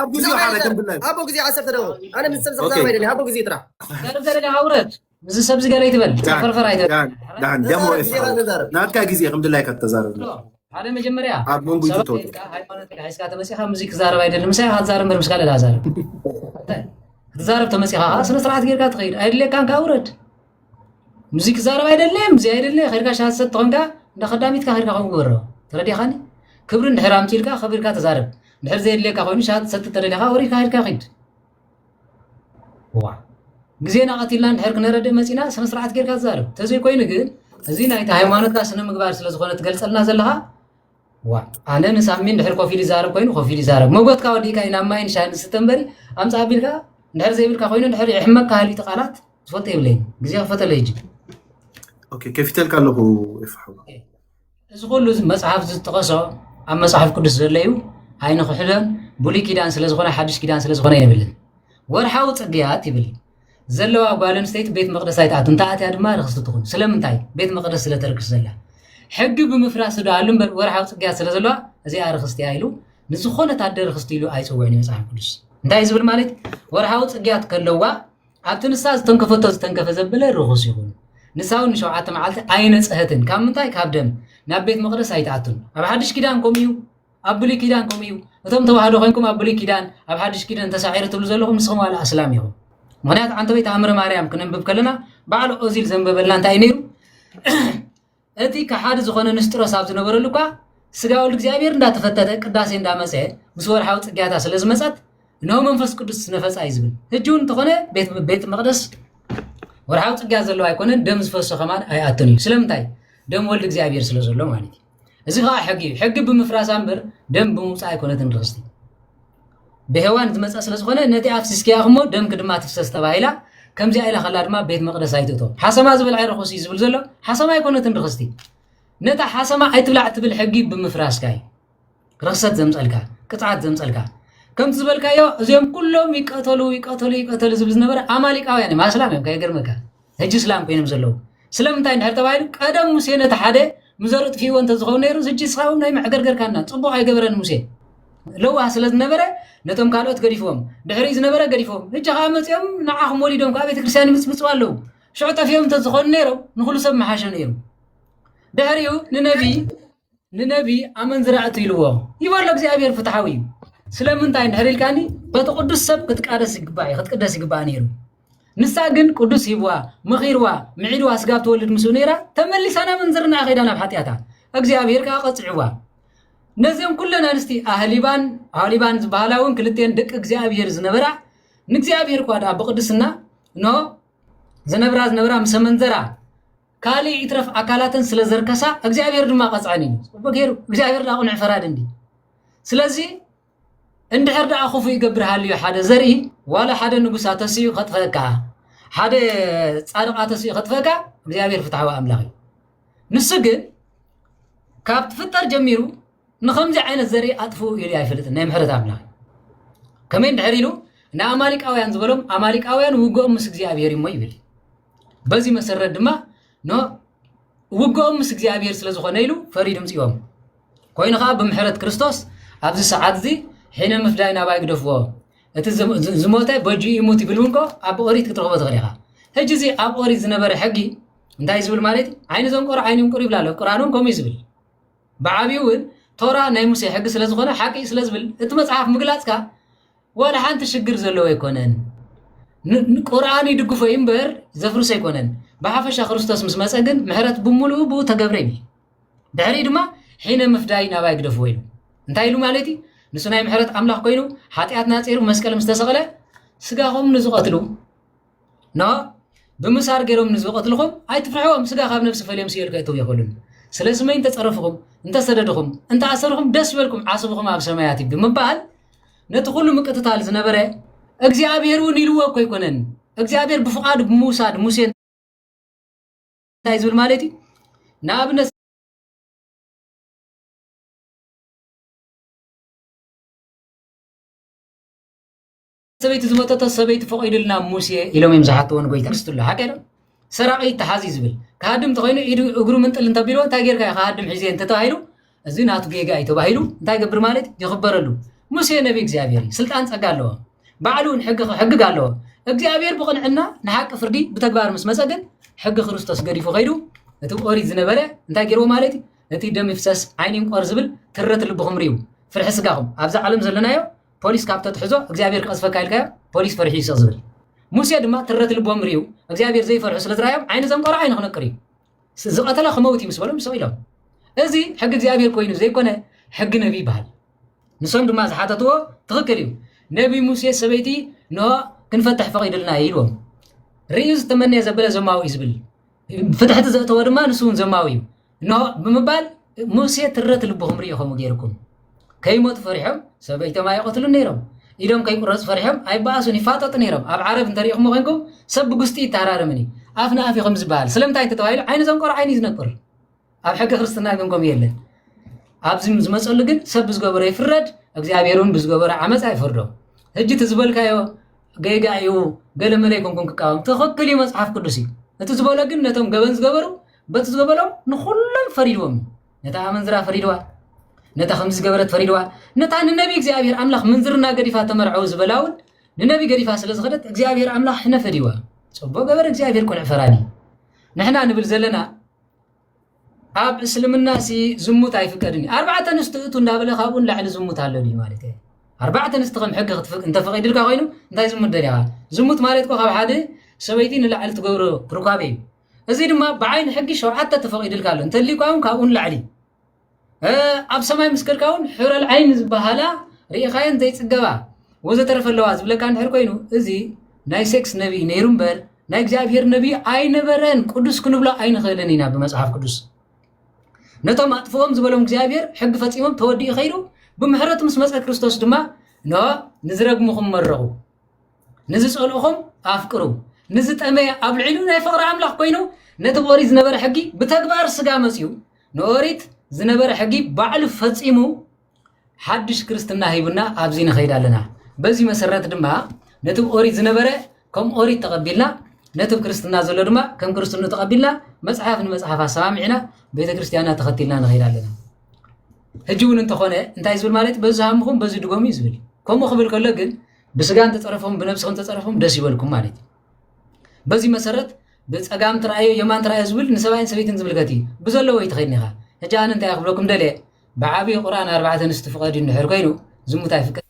ኣብ ግዜኡ ሓደ ከም ድላይ ኣቦ ግዜ ዓሰርተ ደቂቕ ኣነ ምስ ሰብ ኦኬ። ዝዛረብ ኣይደልን ኣቦ ግዜ ጥራሕ ገርገር ኢኻ ውረድ። እዚ ሰብ ዝገረ ኣይትበል። ዳን- ፈርፈር ኣይትበል። ዳን- ዳን ደሞ ተዛረብ፣ ኤፍ ዜና ተዛረብ። ናትካ ግዜ ከም ድላይካ ተዛረብ። ሓደ መጀመርያ ኣብ መንጎ ሰባት ይትተወሉ። ኢልካ ሃይማኖት ኢልካ ሒዝካ ተመፂኻ ሙዚክ ክዛረብ ኣይደልን ምሳይ ክትዛረብ እምበር ምስ ካልእ ዳዛረብ ክትዛረብ ተመፂኻ ከዓ ስነ ስርዓት ጌርካ ትኸይድ ኣይድልየካን ከዓ ውረድ። ሙዚክ ክዛረብ ኣይደለ ሙዚ ኣይደለ ከድካ ሻሃት ሰጥ ተኾንካ እንዳ ከዳሚትካ ከድካ ከምኡ ግበሮ። ተረዲኻኒ? ክብሪ እንድሕር ኣምፂልካ ከቢርካ ተዛረብ። እንድሕር ዘየድልየካ ኮይኑ ሻሃት ሰጥ ተደሊኻ ወሪድካ ከድካ ኪድ። ዋ ግዜና ቀቲልና እንድሕር ክነረድእ መፂና ስነ ስርዓት ጌርካ ትዛረብ። ተዘይኮይኑ ግን እዚ ናይቲ ሃይማኖትካ ስነ ምግባር ስለ ዝኾነ ትገልፀልና ዘለኻ ዋ ኣነ ንሳሚ እንድሕር ኮፍ ኢሉ ይዛረብ ኮይኑ ኮፍ ኢሉ ይዛረብ። መጎትካ ወዲእካ ኢና ማይ ንሻሂ ንስተ እምበሪ ኣምፃ ኣቢልካ እንድሕር ዘይብልካ ኮይኑ እንድሕር ይሕመካ ሃሊቲ ቃላት ዝፈልጦ የብለይን። ግዜ ክፈተለ ይጅ ኦኬ ከፊተልካ ኣለኹ ኤፍ ሓዋ። እዚ ኩሉ መፅሓፍ ዝጠቐሶ ኣብ መፅሓፍ ቅዱስ ዘሎ እዩ። ኣይንኽሕዶን ብሉይ ኪዳን ስለ ዝኾነ ሓድሽ ኪዳን ስለ ዝኾነ ኣይንብልን። ወርሓዊ ፅግያት ይብል ዘለዋ ጓል ኣንስተይቲ ቤት መቕደስ ኣይትኣቱ እንተ ኣትያ ድማ ርክስቲ ትኹን። ስለምንታይ? ቤት መቕደስ ስለ ተርክስ ዘላ። ሕጊ ብምፍራስ ዶ ኣሉ እምበር ወርሓዊ ፅግያት ስለ ዘለዋ እዚኣ ርክስቲ እያ ኢሉ ንዝኾነት ኣደ ርክስቲ ኢሉ ኣይፅውዕን እዩ መፅሓፍ ቅዱስ። እንታይ እዩ ዝብል ማለት ወርሓዊ ፅግያት ከለዋ ኣብቲ ንሳ ዝተንከፈቶ ዝተንከፈ ዘበለ ርኹስ ይኹን። ንሳ እውን ንሸውዓተ መዓልቲ ኣይነፅሀትን። ካብ ምንታይ? ካብ ደም። ናብ ቤት መቕደስ ኣይትኣቱን። ኣብ ሓድሽ ኪዳን ከምኡ እዩ። ኣብ ብሉይ ኪዳን ከምኡ እዩ። እቶም ተዋህዶ ኮይንኩም ኣብ ብሉይ ኪዳን ኣብ ሓድሽ ኪዳን ተሳዒሩ ትብሉ ዘለኹም ንስኹም ዋላ ኣስላም ኢኹም። ምክንያቱ ዓንተበይ ተኣምረ ማርያም ክነንብብ ከለና ባዕሉ ኦዚል ዘንበበልና እንታይ እዩ ነይሩ? እቲ ከሓዲ ዝኾነ ንስጥሮስ ኣብ ዝነበረሉ እኳ ስጋ ወልድ እግዚኣብሔር እንዳተፈተተ ቅዳሴ እንዳመፀ ምስ ወርሓዊ ፅግያታ ስለ ዝመፀት እነሆ መንፈስ ቅዱስ ነፈፃ እዩ ዝብል። ሕጂ እውን እንተኾነ ቤት ቤት መቅደስ ወርሓዊ ፅግያት ዘለዎ ኣይኮነን፣ ደም ዝፈሶ ከማን ኣይኣትን እዩ። ስለምንታይ? ደም ወልድ እግዚኣብሔር ስለ ዘሎ ማለት እዩ። እዚ ከዓ ሕጊ እዩ። ሕጊ ብምፍራሳ እምበር ደም ብምውፃእ ኣይኮነትን ርክስቲ። ብሔዋን ዝመፀ ስለ ዝኾነ ነቲ ኣፍሲስክያ እሞ ደምኪ ድማ ትፍሰስ ተባሂላ። ከምዚኣ ኢላ ከላ ድማ ቤት መቅደስ ኣይትእቶ። ሓሰማ ዝበልዐ ርኹስ እዩ ዝብል ዘሎ ሓሰማ ኣይኮነትን ርክስቲ። ነታ ሓሰማ ኣይትብላዕ ትብል ሕጊ ብምፍራስካ እዩ። ርኽሰት ዘምፀልካ ቅፅዓት ዘምፀልካ ከምቲ ዝበልካዮ እዚኦም ኩሎም ይቀተሉ ይቀተሉ ይቀተሉ ዝብል ዝነበረ ኣማሊቃውያን እዮም። ኣስላም እዮም ከይገርመካ ሕጂ እስላም ኮይኖም ዘለዉ። ስለምንታይ እንድሕር ተባሂሉ ቀደም ሙሴ ነቲ ሓደ ምዘርእ ጥፊእዎ እንተዝኸውን ነይሩ ሕጂ እስኻ እውን ናይ መዕገርገርካና ፅቡቕ ኣይገበረን ሙሴ። ለዋህ ስለ ዝነበረ ነቶም ካልኦት ገዲፍዎም ድሕሪኡ ዝነበረ ገዲፍዎም ሕጂ ከዓ መፂኦም ንዓኹም ወሊዶም ከዓ ቤተክርስትያን ይምፅምፅዋ ኣለዉ። ሽዑ ጠፊኦም እንተዝኾኑ ነይሮም ንኩሉ ሰብ መሓሸ ነይሩ። ድሕሪኡ ንነቢ ንነቢ ኣመንዝራ እቱ ኢልዎ ይበሎ እግዚኣብሔር ፍትሓዊ እዩ። ስለምንታይ እንድሕር ኢልካኒ በቲ ቅዱስ ሰብ ክትቃደስ ይግባእ እዩ ክትቅደስ ይግባእ ነይሩ። ንሳ ግን ቅዱስ ሂብዋ መኺርዋ ምዒድዋ ስጋብ ትወልድ ምስኡ ነይራ ተመሊሳ ናብ ምንዝርና ከይዳ ናብ ሓጢኣታ እግዚኣብሔር ከዓ ቀፅዕዋ። ነዚኦም ኩለን ኣንስቲ ኣህሊባን ኣህሊባን ዝበሃላ እውን ክልቴን ደቂ እግዚኣብሔር ዝነበራ ንእግዚኣብሔር እኳ ደኣ ብቅድስና ኖ ዝነብራ ዝነብራ ምስ ኣመንዘራ ካልእ ይትረፍ ኣካላተን ስለ ዘርከሳ እግዚኣብሔር ድማ ቀፅዐን እዩ። ፅቡቅ ገይሩ እግዚኣብሔር ደኣ ቅኑዕ ፈራዲ እንዲ። ስለዚ እንድሕር ደኣ ክፉእ ይገብር ሃልዩ ሓደ ዘርኢ ዋላ ሓደ ንጉሳ ተሲኡ ከጥፈእካ ሓደ ፃድቃ ተሲኡ ከጥፈእካ እግዚኣብሔር ፍትሓዊ ኣምላኽ እዩ። ንሱ ግን ካብ ትፍጠር ጀሚሩ ንኸምዚ ዓይነት ዘርኢ ኣጥፍኡ ኢሉ ኣይፈልጥን ናይ ምሕረት ኣምላኽ። ከመይ እንድሕር ኢሉ ንኣማሊቃውያን ዝበሎም ኣማሊቃውያን ውግኦም ምስ እግዚኣብሔር እሞ ይብል። በዚ መሰረት ድማ ኖ ውግኦም ምስ እግዚኣብሔር ስለ ዝኾነ ኢሉ ፈሪዱ ምፅኦም። ኮይኑ ከዓ ብምሕረት ክርስቶስ ኣብዚ ሰዓት እዚ ሒነ ምፍዳይ ናባይ ግደፍዎ። እቲ ዝሞተ በጁ ይሙት ይብል እውን ኣብ ኦሪት ክትረኽቦ ትኽእል ኢኻ። ሕጂ እዚ ኣብ ኦሪት ዝነበረ ሕጊ እንታይ ዝብል ማለት እዩ? ዓይኒ ዘንቆሮ ዓይኒ ይንቁር ይብል ኣሎ። ቁርኣን እውን ከምኡ እዩ ዝብል። ብዓብዩ እውን ቶራ ናይ ሙሴ ሕጊ ስለ ዝኾነ ሓቂ እዩ ስለ ዝብል እቲ መፅሓፍ ምግላፅካ ዋላ ሓንቲ ሽግር ዘለዎ ኣይኮነን። ቁርኣን ይድግፎ እዩ እምበር ዘፍርሶ ኣይኮነን። ብሓፈሻ ክርስቶስ ምስ መፀ ግን ምሕረት ብምሉኡ ብኡ ተገብረ ይብል። ድሕሪኡ ድማ ሒነ ምፍዳይ ናባይ ግደፍዎ ኢሉ እንታይ ኢሉ ማለት እዩ? ንሱ ናይ ምሕረት ኣምላኽ ኮይኑ ሓጢኣትና ፂሩ መስቀል ምስ ተሰቕለ ስጋኹም ንዝቐትሉ ኖ ብምሳር ገይሮም ንዝቐትልኹም ኣይትፍርሕዎም። ስጋ ካብ ነብሲ ፈልዮም ስየል ከእትው የኽእሉን። ስለ ስመይ እንተፀረፍኹም እንተሰደድኹም እንተኣሰርኹም ደስ ይበልኩም ዓስብኹም ኣብ ሰማያት እዩ ብምባል ነቲ ኩሉ ምቅትታል ዝነበረ እግዚኣብሔር እውን ኢልዎ እኮ ኣይኮነን። እግዚኣብሔር ብፍቓዱ ብምውሳድ ሙሴ እንታይ ዝብል ማለት እዩ? ንኣብነት ሰበይቲ ዝመጠቶ ሰበይቲ ፈቒዱልና ሙሴ ኢሎም እዮም ዝሓትዎ ንጎይታ ክርስቱ ኣሎ ሓቂ ዶ? ሰራቒ ተሓዚ ዝብል ክሃድም እንተኮይኑ ኢዱ እግሩ ምንጥል እንተቢልዎ እንታይ ጌርካ እዩ ክሃድም ሒዘ እንተተባሂሉ እዚ ናቱ ጌጋ እዩ ተባሂሉ እንታይ ገብር ማለት ይኽበረሉ። ሙሴ ነቢ እግዚኣብሔር እዩ። ስልጣን ጸጋ ኣለዎ። ባዕሉ እውን ሕጊ ከሕግግ ኣለዎ። እግዚኣብሔር ብቕንዕና ንሓቂ ፍርዲ ብተግባር ምስ መጸ ግን ሕጊ ክርስቶስ ገዲፉ ከይዱ እቲ ኦሪት ዝነበረ እንታይ ገይርዎ ማለት እዩ? እቲ ደም ይፍሰስ ዓይኒ ይንቆር ዝብል ትረት ልብኹም ርእዩ። ፍርሒ ስጋኹም ኣብዛ ዓለም ዘለናዮ ፖሊስ ካብ ተትሕዞ እግዚኣብሔር ክቐዝፈካ ኢልካዮ ፖሊስ ፈሪሑ ይስቕ ዝብል። ሙሴ ድማ ትረት ልቦም ርእዩ እግዚኣብሔር ዘይፈርሑ ስለ ዝረኣዮም ዓይኒ ዘንቆሮ ዓይኒ ክነቅር እዩ። ዝቐተለ ክመውት እዩ ምስ በሎም ይስቕ ኢሎም። እዚ ሕጊ እግዚኣብሔር ኮይኑ ዘይኮነ ሕጊ ነቢ ይበሃል። ንሶም ድማ ዝሓተትዎ ትኽክል እዩ። ነቢ ሙሴ ሰበይቲ ንሆ ክንፈትሕ ፈቒዱልና እዩ ኢልዎም። ርእዩ ዝተመነየ ዘበለ ዘማዊ እዩ ዝብል። ፍትሕቲ ዘእተዎ ድማ ንሱ እውን ዘማዊ እዩ። እንሆ ብምባል ሙሴ ትረት ልብኹም ርእዩ ከምኡ ገይርኩም። ከይሞቱ ፈሪሖም ሰበይቶም ኣይቐትሉን ነይሮም። ኢዶም ከይቁረፁ ፈሪሖም ኣይበኣሱን ይፋጠጡ ነይሮም። ኣብ ዓረብ እንተሪኢኹሞ ኮይንኩም ሰብ ብጉስጢ ይተሃራረምን እዩ። ኣፍ ንኣፍ እዩ ከም ዝበሃል። ስለምንታይ እንተተባሂሉ ዓይኒ ዘንቆሮ ዓይኒ እዩ ዝነቁር። ኣብ ሕገ ክርስትና ግን ከምኡ የለን። ኣብዚ ዝመፀሉ ግን ሰብ ብዝገበሮ ይፍረድ፣ እግዚኣብሔር እውን ብዝገበሮ ዓመፃ ይፈርዶ። ሕጂ እቲ ዝበልካዮ ጌጋ እዩ፣ ገለ መለ ኣይኮንኩን ክቃወም። ትኽክል እዩ፣ መፅሓፍ ቅዱስ እዩ። እቲ ዝበሎ ግን ነቶም ገበን ዝገበሩ በቲ ዝገበሮም ንኹሎም ፈሪድዎም። ነታ ኣመንዝራ ፈሪድዋ፣ ነታ ከምዚ ዝገበረት ፈሪድዋ፣ ነታ ንነቢ እግዚኣብሔር ኣምላኽ ምንዝርና ገዲፋ ተመርዐው ዝበላ እውን ንነቢ ገዲፋ ስለ ዝኸደት እግዚኣብሔር ኣምላኽ ሕነ ፈዲዋ። ጽቡቕ ገበረ እግዚኣብሔር ቆልዕ ፈራዲ። ንሕና ንብል ዘለና ኣብ እስልምና ሲ ዝሙት ኣይፍቀድን እዩ። ኣርባዕተ ኣንስቲ እቱ እንዳበለ ካብኡ ንላዕሊ ዝሙት ኣሎ ድዩ ማለት እዩ? ኣርባዕተ ኣንስቲ ከም ሕጊ ክትፍቅ-፣ እንተፈቂድልካ ኮይኑ እንታይ ዝሙት ደሊኻ? ዝሙት ማለት እኮ ካብ ሓደ ሰበይቲ ንላዕሊ ትገብሮ ርኳቤ እዩ። እዚ ድማ ብዓይኒ ሕጊ ሸውዓተ ተፈቂድልካ ኣሎ። እንተሊኳ እውን ካብኡ ንላዕሊ። እ፣ ኣብ ሰማይ ምስ ከድካ እውን ሕረል ዓይኒ ዝበሃላ ርኢኻየን ዘይጽገባ ወዘተረፈ ኣለዋ ዝብለካ እንድሕር ኮይኑ፣ እዚ ናይ ሴክስ ነቢ ነይሩ እምበር ናይ እግዚኣብሔር ነቢ ኣይነበረን። ቅዱስ ክንብሎ ኣይንኽእልን ኢና ብመጽሓፍ ቅዱስ። ነቶም ኣጥፍኦም ዝበሎም እግዚኣብሔር ሕጊ ፈጺሞም ተወዲኡ ኸይዱ፣ ብምሕረቱ ምስ መጸ ክርስቶስ ድማ፣ እንሆ፣ ንዝረግምኹም መረቑ፣ ንዝጸልኡኹም ኣፍቅሩ፣ ንዝጠመየ ኣብልዕሉ ናይ ፍቕሪ ኣምላኽ ኮይኑ፣ ነቲ ብኦሪት ዝነበረ ሕጊ ብተግባር ስጋ መጺኡ፣ ንኦሪት ዝነበረ ሕጊ ባዕሉ ፈጺሙ፣ ሓድሽ ክርስትና ሂቡና ኣብዚ ንኸይድ ኣለና። በዚ መሰረት ድማ ነቲ ብኦሪት ዝነበረ ከም ኦሪት ተቐቢልና፣ ነቲ ክርስትና ዘሎ ድማ ከም ክርስትንኡ ተቐቢልና፣ መጽሓፍ ንመጽሓፍ ኣሰማሚዕና፣ ቤተ ክርስቲያንና ተኸቲልና ንኸይድ ኣለና። ሕጂ እውን እንተኾነ እንታይ ዝብል ማለት እዩ? በዚ ሃምኹም በዚ ድገሙ እዩ ዝብል። ከምኡ ክብል ከሎ ግን ብስጋ እንተጸረፎም ብነብስኹም እንተጸረፎም ደስ ይበልኩም ማለት እዩ። በዚ መሰረት ብጸጋም ትረኣዮ የማን ትረኣዮ ዝብል ንሰብኣይን ሰበይትን ዝምልከት እዩ። ብዘለዎ እዩ ትኸይድ ኢኻ። ሕጂ ኣነ እንታይ ክብለኩም ደልየ? ብዓብዪ ቁርኣን ኣርባዕተ ኣንስቲ ፍቐድ እዩ እንድሕር ኮይኑ ዝሙት ኣይፍቀድ።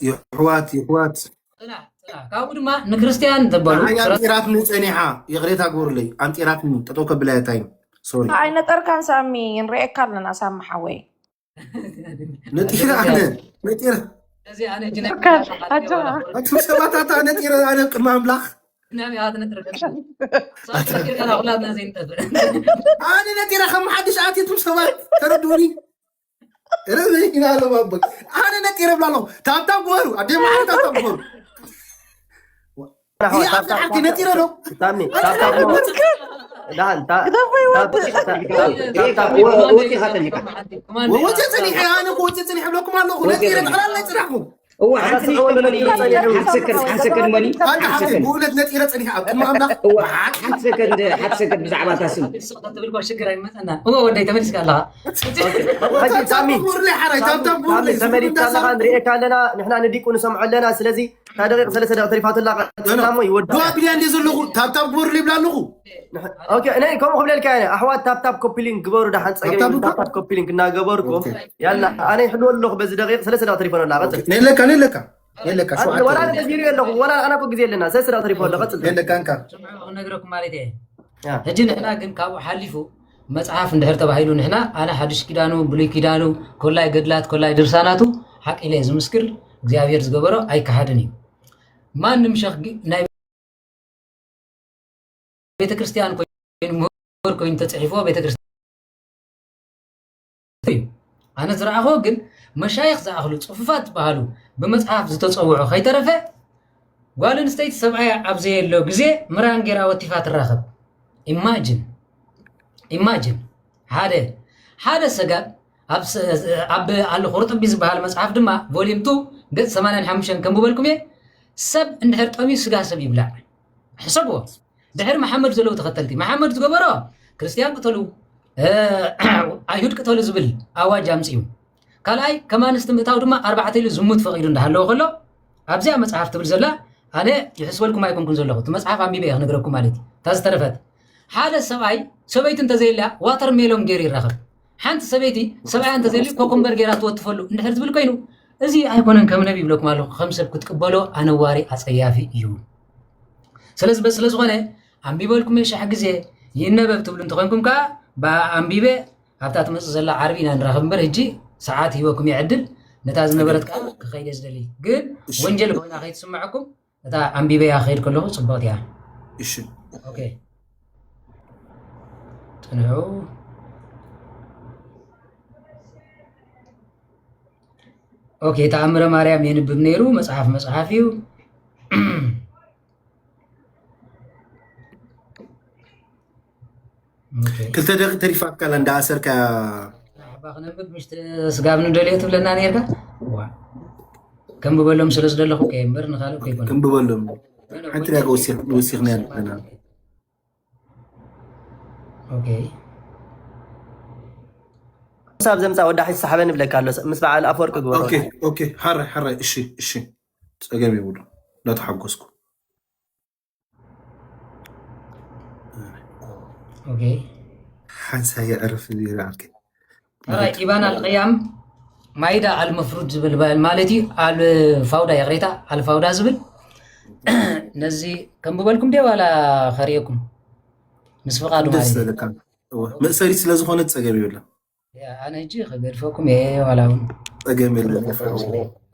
ይሕዋት ይሕዋት ጽናሕ፣ ጽናሕ። ካብኡ ድማ ንክርስትያን ዘበሉ ንዓይ ኣንጢራትኒ ጸኒሓ፣ ይቕሬታ ግበሩለይ፣ ኣንጢራትኒ፣ ጠጠው ከብላ እያ ታይም። ሶሪ። ኣይነጠርካን ሳሚ፣ ንርእየካ ኣለና ሳሚ ሓወይ። ነጢረ ኣነ፣ ነጢረ። እዚ ኣነ እጅ ናይ ኣካ-፣ ኣካ-፣ ኣቱም ሰባት ኣታ ነጢረ ኣነ ቅድሚ ኣምላኽ። ናይ ኣት ነጥረ። ሳሚ ነጢረ ካና ኩላትና ዘይንጠፍእ። ኣነ ነጢረ ከም ሓድሽ ኣትየቱም ሰባት ተረድኡኒ። ረዘይ ኢና ኣለዉ ኣቦይ። ኣነ ነጢረ ብላ ኣለኹ። ታብታብ ግበሩ። ኣደ መዓር ታብታብ ግበሩ። ይህ ኣፍልሓልኪ ነጢረ ዶ? ሳሚ፣ ኣነ ታብታብ ነጢረ። ዳን፣ ታ-፣ ግደፎ ይወድእ። ታብ-፣ ታብታብ ወ-፣ ወ-፣ ወ-፣ ወ-፣ ወ-፣ ወፂ ፅኒሐ፣ ኣነ እኮ ወፂ ፅኒሐ ብለኩም ኣለኹ። ወፂ ነጢረ ፅኒሐ። ጠቕላላ ይፅናሕኩም። እዋ፣ ሓንቲ ሓንቲ ሰከንድ፣ ሰከንድ፣ ሓንቲ ሰከንድ። ኣንተ ሓንቲ ሰከንድ። ብእውነት ነጢረ ጸኒሐ፣ ኣብ ቅድሚ ኣምላኽ እዋ፣ ሓንቲ ሰከንድ፣ ሓንቲ ሰከንድ ብዛዕባ እታ ስም። ንስኻ ትብል እኮ ሽግር ኣይመጸና። እወ፣ ወደይ፣ ተመሊስካ ኣለኻ። ኦኬ። ሕጂ ታብታብ ሳሚ፣ ግበሩለይ፣ ሓራይ፣ ሳሚ፣ ታብታብ ሳሚ፣ ግበሩለይ። ተመሊስካ ኣለኻ፣ ንርእየካ ኣለና፣ ንሕና ንዲቁ ንሰምዖ ኣለና። ስለዚ፣ እታ ደቂቕ ሰለስተ ደቂቕ ተሪፋቶ ኣላ፣ ቀጽልና እሞ ይወድእ። ደዋ ቢልያ እንደ ዘለኹ፣ ታብታብ ግበሩለይ ይብላ ኣለኹ። ንሕ-፣ ኦኬ፣ እኔ ከምኡ ክብለልካ እየ። ኣሕዋት፣ ታብታብ ኮፒ ሊንክ ግበሩ፣ ደሓን ጸገም ታብታብ የብሉን። ግበሩ። ታብታብ ኮፒ ሊንክ እናገበርኩም፣ ኦኬ። ያላ፣ ኣነ ይሕልወሉ ኣለኹ፣ በዚ ደቂቕ ሰለስተ ደቂቕ ተሪፎ ኣላ፣ ቀጽል። ኦኬ። ነለካ፣ ነለካ። የለካ፣ ኣነ ሸውዓተ ወላ የለካ። ኣነ ተዚሩ የለኹ፣ ወላ ኣነ እኮ ግዜ ኣለና፣ ሰለስተ ደቂቕ ተሪፎ ኣሎ፣ ቀጽል። የለካ፣ እንካ። ስምዑ፣ ክነግረኩም ማለት እየ። ያ። ሕጂ ንሕና ግን ካብኡ ሓሊፉ መጽሓፍ እንድሕር ተባሂሉ ንሕና፣ ኣነ ሓድሽ ኪዳኑ፣ ብሉይ ኪዳኑ፣ ኮላይ ገድላት፣ ኮላይ ድርሳናቱ፣ ሓቂ ኢለ እየ ዝምስክር፣ እግዚኣብሔር ዝገበሮ ኣይከሓድን እዩ። ማንም ሸኽ ግ-፣ ናይ ቤተ ክርስቲያን ኮይኑ፣ ምሁር ኮይኑ ተጽሒፍዎ ቤተ ክርስቲያን እዩ። ኣነ ዝረኣኽዎ ግን መሻይኽ ዝኣኽሉ ጽፉፋት ዝበሃሉ ብመጽሓፍ ዝተጸውዑ ከይተረፈ ጓል ኣንስተይቲ ሰብኣያ ኣብ ዘየሎ ግዜ ምራን ጌራ ወቲፋ ትራኸብ። ኢማጅን፣ ኢማጅን። ሓደ፣ ሓደ ሰጋብ ኣብ ስ-፣ ኣብ ኣል ቁርጥቢ ዝበሃል መጽሓፍ ድማ ቮሊዩም ቱ ገጽ ሰማንያን ሓሙሽተን ከንብበልኩም እየ። ሰብ እንድሕር ጠምዩ ስጋ ሰብ ይብላዕ። ሕሰብዎ። ድሕሪ መሓመድ ዘለዉ ተኸተልቲ፣ መሓመድ ዝገበሮ ክርስትያን ቅተሉ፣ እ፣ ኣይሁድ ቅተሉ ዝብል ኣዋጅ ኣምፅኡ። ካልኣይ፣ ከም ኣንስቲ ምእታው ድማ ኣርባዕተ ኢሉ ዝሙት ፈቒዱ እንዳሃለወ ከሎ፣ ኣብዚኣ መፅሓፍ ትብል ዘላ፣ ኣነ ይሕስበልኩም ኣይኮንኩን ዘለኹ፣ እቲ መፅሓፍ ኣንቢበ እየ ክነግረኩም ማለት እዩ። እታ ዝተረፈት፣ ሓደ ሰብኣይ ሰበይቱ እንተዘየልያ ዋተር ሜሎን ገይሩ ይራኸብ። ሓንቲ ሰበይቲ ሰብኣያ እንተዘየልዩ ኮኮምበር ገይራ ትወትፈሉ እንድሕር ዝብል ኮይኑ፣ እዚ ኣይኮነን ከም ነቢ ይብለኩም ኣለኹ፣ ከም ሰብ ክትቅበሎ ኣነዋሪ ኣጸያፊ እዩ። ስለዚ በ-፣ ስለ ዝኾነ ኣንቢበልኩም እየ ሸሕ ግዜ ይነበብ ትብሉ እንተኾይንኩም ከኣ ብኣ ኣንቢበ ኣብታ ትመጽእ ዘላ ዓርቢ ኢና ንራኸብ እምበር ሕጂ ሰዓት ሂበኩም እየ ዕድል፣ ነታ ዝነበረት ከኣ ክኸይድ እየ ዝደሊ። ግን እሺ። ወንጀል ኮይና ከይትስምዐኩም እታ ኣንቢበያ ክኸይድ ከለኹ ጽብቕቲ እያ። እሺ። ኦኬ። ጽንሑ። ኦኬ፣ ተኣምረ ማርያም የንብብ ነይሩ፣ መጽሓፍ መጽሓፍ እዩ። ኦኬ። ክልተ ደቂ ተሪፋትካ ኣላ እንዳኣሰርካ። ሓባ ክነንብብ ምሽ ስጋብ ንደልዮ ትብለና ነርካ? ዋ። ከንብበሎም ስለ ዝደለኹ ከ እምበር ንኻልእ ከይኮነ። ከንብበሎም። ሓንቲ ዳጋ ወሲኽ-፣ ወሲኽና ኣለና። ኦኬ። ክሳብ ዘምጻ ወዳ ሕጂ ሰሓበ ንብለካ ኣሎ። ምስ በዓል ኣፈወርቂ ግበሮ። ኦኬ፣ ኦኬ። ሓራይ፣ ሓራይ። እሺ፣ እሺ። ጸገም የብሉ። እንዳተሓጎስኩ። ኦኬ። ሓንሳየ ዕረፍ ይብል ዓርከይ። ሕራይ ኢባን ኣልቅያም ማይዳ ኣልመፍሩድ ዝብል ባ-፣ ማለት እዩ። ኣልፋውዳ፣ ይቕሬታ፣ ኣልፋውዳ ዝብል ነዚ ከንብበልኩም ድየ ዋላ ከርእየኩም? ምስ ፍቓዱ ደስ ማለት እዩ። ዘለካ። እወ፣ መእሰሪት ስለ ዝኾነት ጸገም የብላ። ያ፣ ኣነ ሕጂ ክገድፈኩም እየ ዋላ እውን። ጸገም የለን።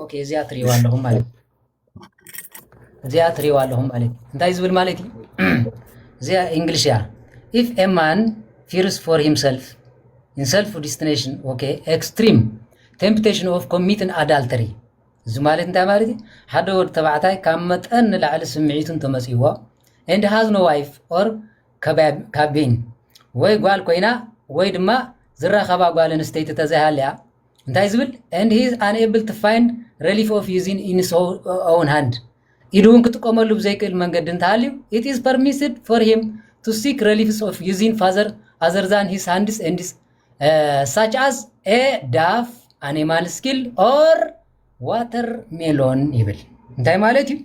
ኦኬ፣ እዚኣ ትርእይዋ ኣለኹም ማለት እዩ። እዚኣ ትርእይዋ ኣለኹም ማለት እዩ። እንታይ ዝብል ማለት እዩ? እዚኣ እንግሊሽ እያ። If a man fears for himself in self destination, okay, extreme temptation of committing adultery. እዚ ማለት እንታይ ማለት እዩ? ሓደ ወዲ ተባዕታይ ካብ መጠን ንላዕሊ ስምዒቱ እንተመጺእዎ፣ and has no wife or ካባ-፣ ካቢን፣ ወይ ጓል ኮይና ወይ ድማ ዝራኸባ ጓል ኣንስተይቲ ተዘይሃልያ፣ እንታይ ዝብል? And he is unable to find relief of using in his own hand. ኢዱ እውን ክጥቀመሉ ብዘይክእል መንገዲ እንተሃልዩ፣ it is permitted for him to seek reliefs of using father other than his hands and, uh, such as a dove, animal skin or watermelon ይብል። እንታይ ማለት እዩ?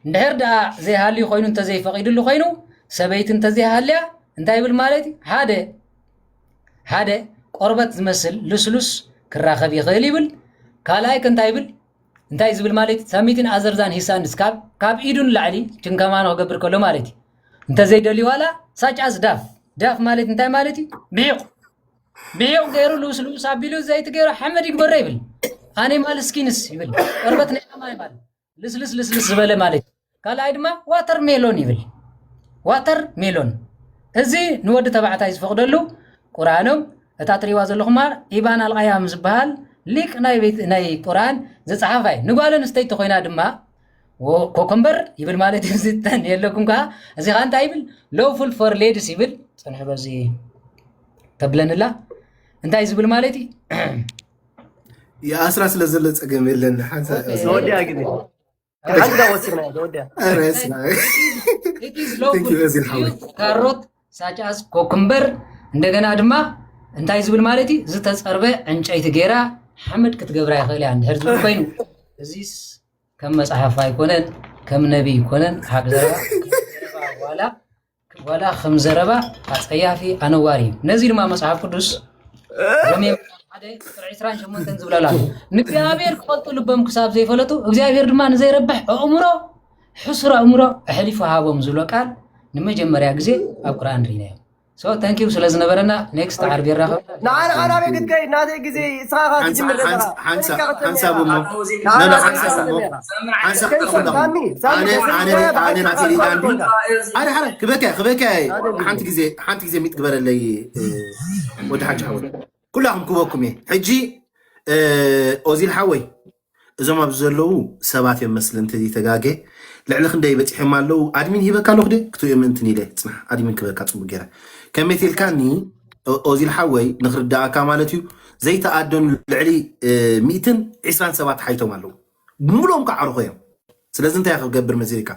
እንድሕር ደኣ ዘይሃልዩ ኮይኑ እንተዘይፈቒድሉ ኮይኑ፣ ሰበይቲ እንተዘይሃልያ እንታይ ይብል ማለት እዩ? ሓደ፣ ሓደ ቆርበት ዝመስል ልስሉስ ክራኸብ ይኽእል ይብል። ካልኣይ ከ እንታይ ይብል? እንታይ ዝብል ማለት እዩ? Something other than his hands፣ ካብ፣ ካብ ኢዱ ንላዕሊ ጭንከማኖ ክገብር ከሎ ማለት እዩ። እንተዘይደልዩ ዋላ such as dove። ዳፍ ማለት እንታይ ማለት እዩ? ብሒቕ። ብሒቕ ገይሩ ልውስ ልውስ ኣቢሉ ዘይቲ ገይሩ ሓመድ ይግበሮ ይብል። ኣኒማል ስኪንስ ይብል። ቆርበት ናይ ኣማይ ማለት ልስልስ ልስልስ ዝበለ ማለት እዩ። ካልኣይ ድማ ዋተር ሜሎን ይብል። ዋተር ሜሎን። እዚ ንወዲ ተባዕታይ ዝፈቕደሉ ቁርኣኖም፣ እታ ትሪእዋ ዘለኹማ ኢባን ኣልቃያም ዝበሃል ሊቅ ናይ ቤት፣ ናይ ቁርኣን ዝጸሓፋ እዩ። ንጓል ኣንስተይቲ ኮይና ድማ ወ-፣ ኮኮምበር ይብል ማለት እዩ። እዚ ተን የለኩም ከኣ፣ እዚ ከኣ እንታይ ይብል? Lawful for ladies ይብል። ጽንሑ በዚ ተብለንላ። እንታይ ዝብል ማለት እዩ? ይኣስራ ስለ ዘሎ ጸገም የለን። ሓንሳእ ኦኬ። ተወዲኣ ግዜ። ሓንቲ ዳ ወሲኽና፣ ተወዲኣ። ኧረ፣ ስራ። It is Thank you፣ lawful በዚ to ሓወይ። Use carrot such as cucumber። እንደገና ድማ እንታይ ዝብል ማለት እዩ? ዝተጸርበ ዕንጨይቲ ገይራ ሓመድ ክትገብራ ይኽእል እያ፣ እንድሕር ዝብል ኮይኑ፣ እዚስ ከም መጽሓፍ ኣይኮነን፣ ከም ነቢይ ኣይኮነን፣ ካብ ዘረባ፣ ዘረባ ዋላ፣ ዋላ ከም ዘረባ ኣጸያፊ ኣነዋሪ እዩ። ነዚ ድማ መጽሓፍ ቅዱስ ሮሜ ሓደ ቁጽሪ ዕስራን ሸሞንተን ዝብለላ ኣሎ። ንእግዚኣብሔር ክፈልጡ ልቦም ክሳብ ዘይፈለጡ፣ እግዚኣብሔር ድማ ንዘይረብሕ ኣእምሮ፣ ሕሱር ኣእምሮ ኣሕሊፉ ሃቦም ዝብሎ ቃል ንመጀመርያ ግዜ ኣብ ቁርኣን ርኢናዮ። So፣ thank you ስለ ዝነበረና፣ ኔክስት ዓርቢ ይራኸብ። ንዓና፣ ንዓና ኣበይ ክትከይድ? ናተይ ግዜ እስኻ ኢኻ ሓንሳ-፣ ትጅምር ዘለኻ። ሓንሳ-፣ ሓንሳ-፣ ሓንሳብ እሞ። ንዓና ናና ኣበይ ሓንሳብ እሞ። ክትከይድ? ሓንሳ ክትከይድ? ሳሚ፣ ሳሚ፣ ኣነ፣ ኣነ፣ ኣነ ናተይ ሊጋ እንዲ። ኣረ፣ ኣረ፣ ክበካ፣ ክበካ። ናተይ ሓንቲ ግዜ፣ ሓንቲ ግዜ ሚጥ ግበረለይ፣ እ፣ ወዲ ሓጂ ሓወይ። ኩላኹም ክበኩም እየ። ሕጂ፣ እ፣ ኦዚል ሓወይ፣ እዞም ኣብዚ ዘለዉ ሰባት እዮም መስለኒ እንተዘይተጋጌ። ልዕሊ ክንደይ በጺሖም ኣለዉ? ኣድሚን ሂበካ ኣለኹ ድየ? ክትሪኦ ምእንትን ኢለ። ጽናሕ፣ ኣድሚን ክበካ ጽቡቅ ገይረ። ከመይ ኢልካኒ? ኦ-፣ ኦዚል ሓወይ፣ ንክርዳእካ ማለት እዩ። ዘይተኣደኑ ልዕሊ፣ እ፣ ሚእትን ዕስራን ሰባት ሓይቶም ኣለዉ። ብምሉኦም ከዓ ዓርኾ እዮም። ስለዚ እንታይ ክገብር መሲልካ?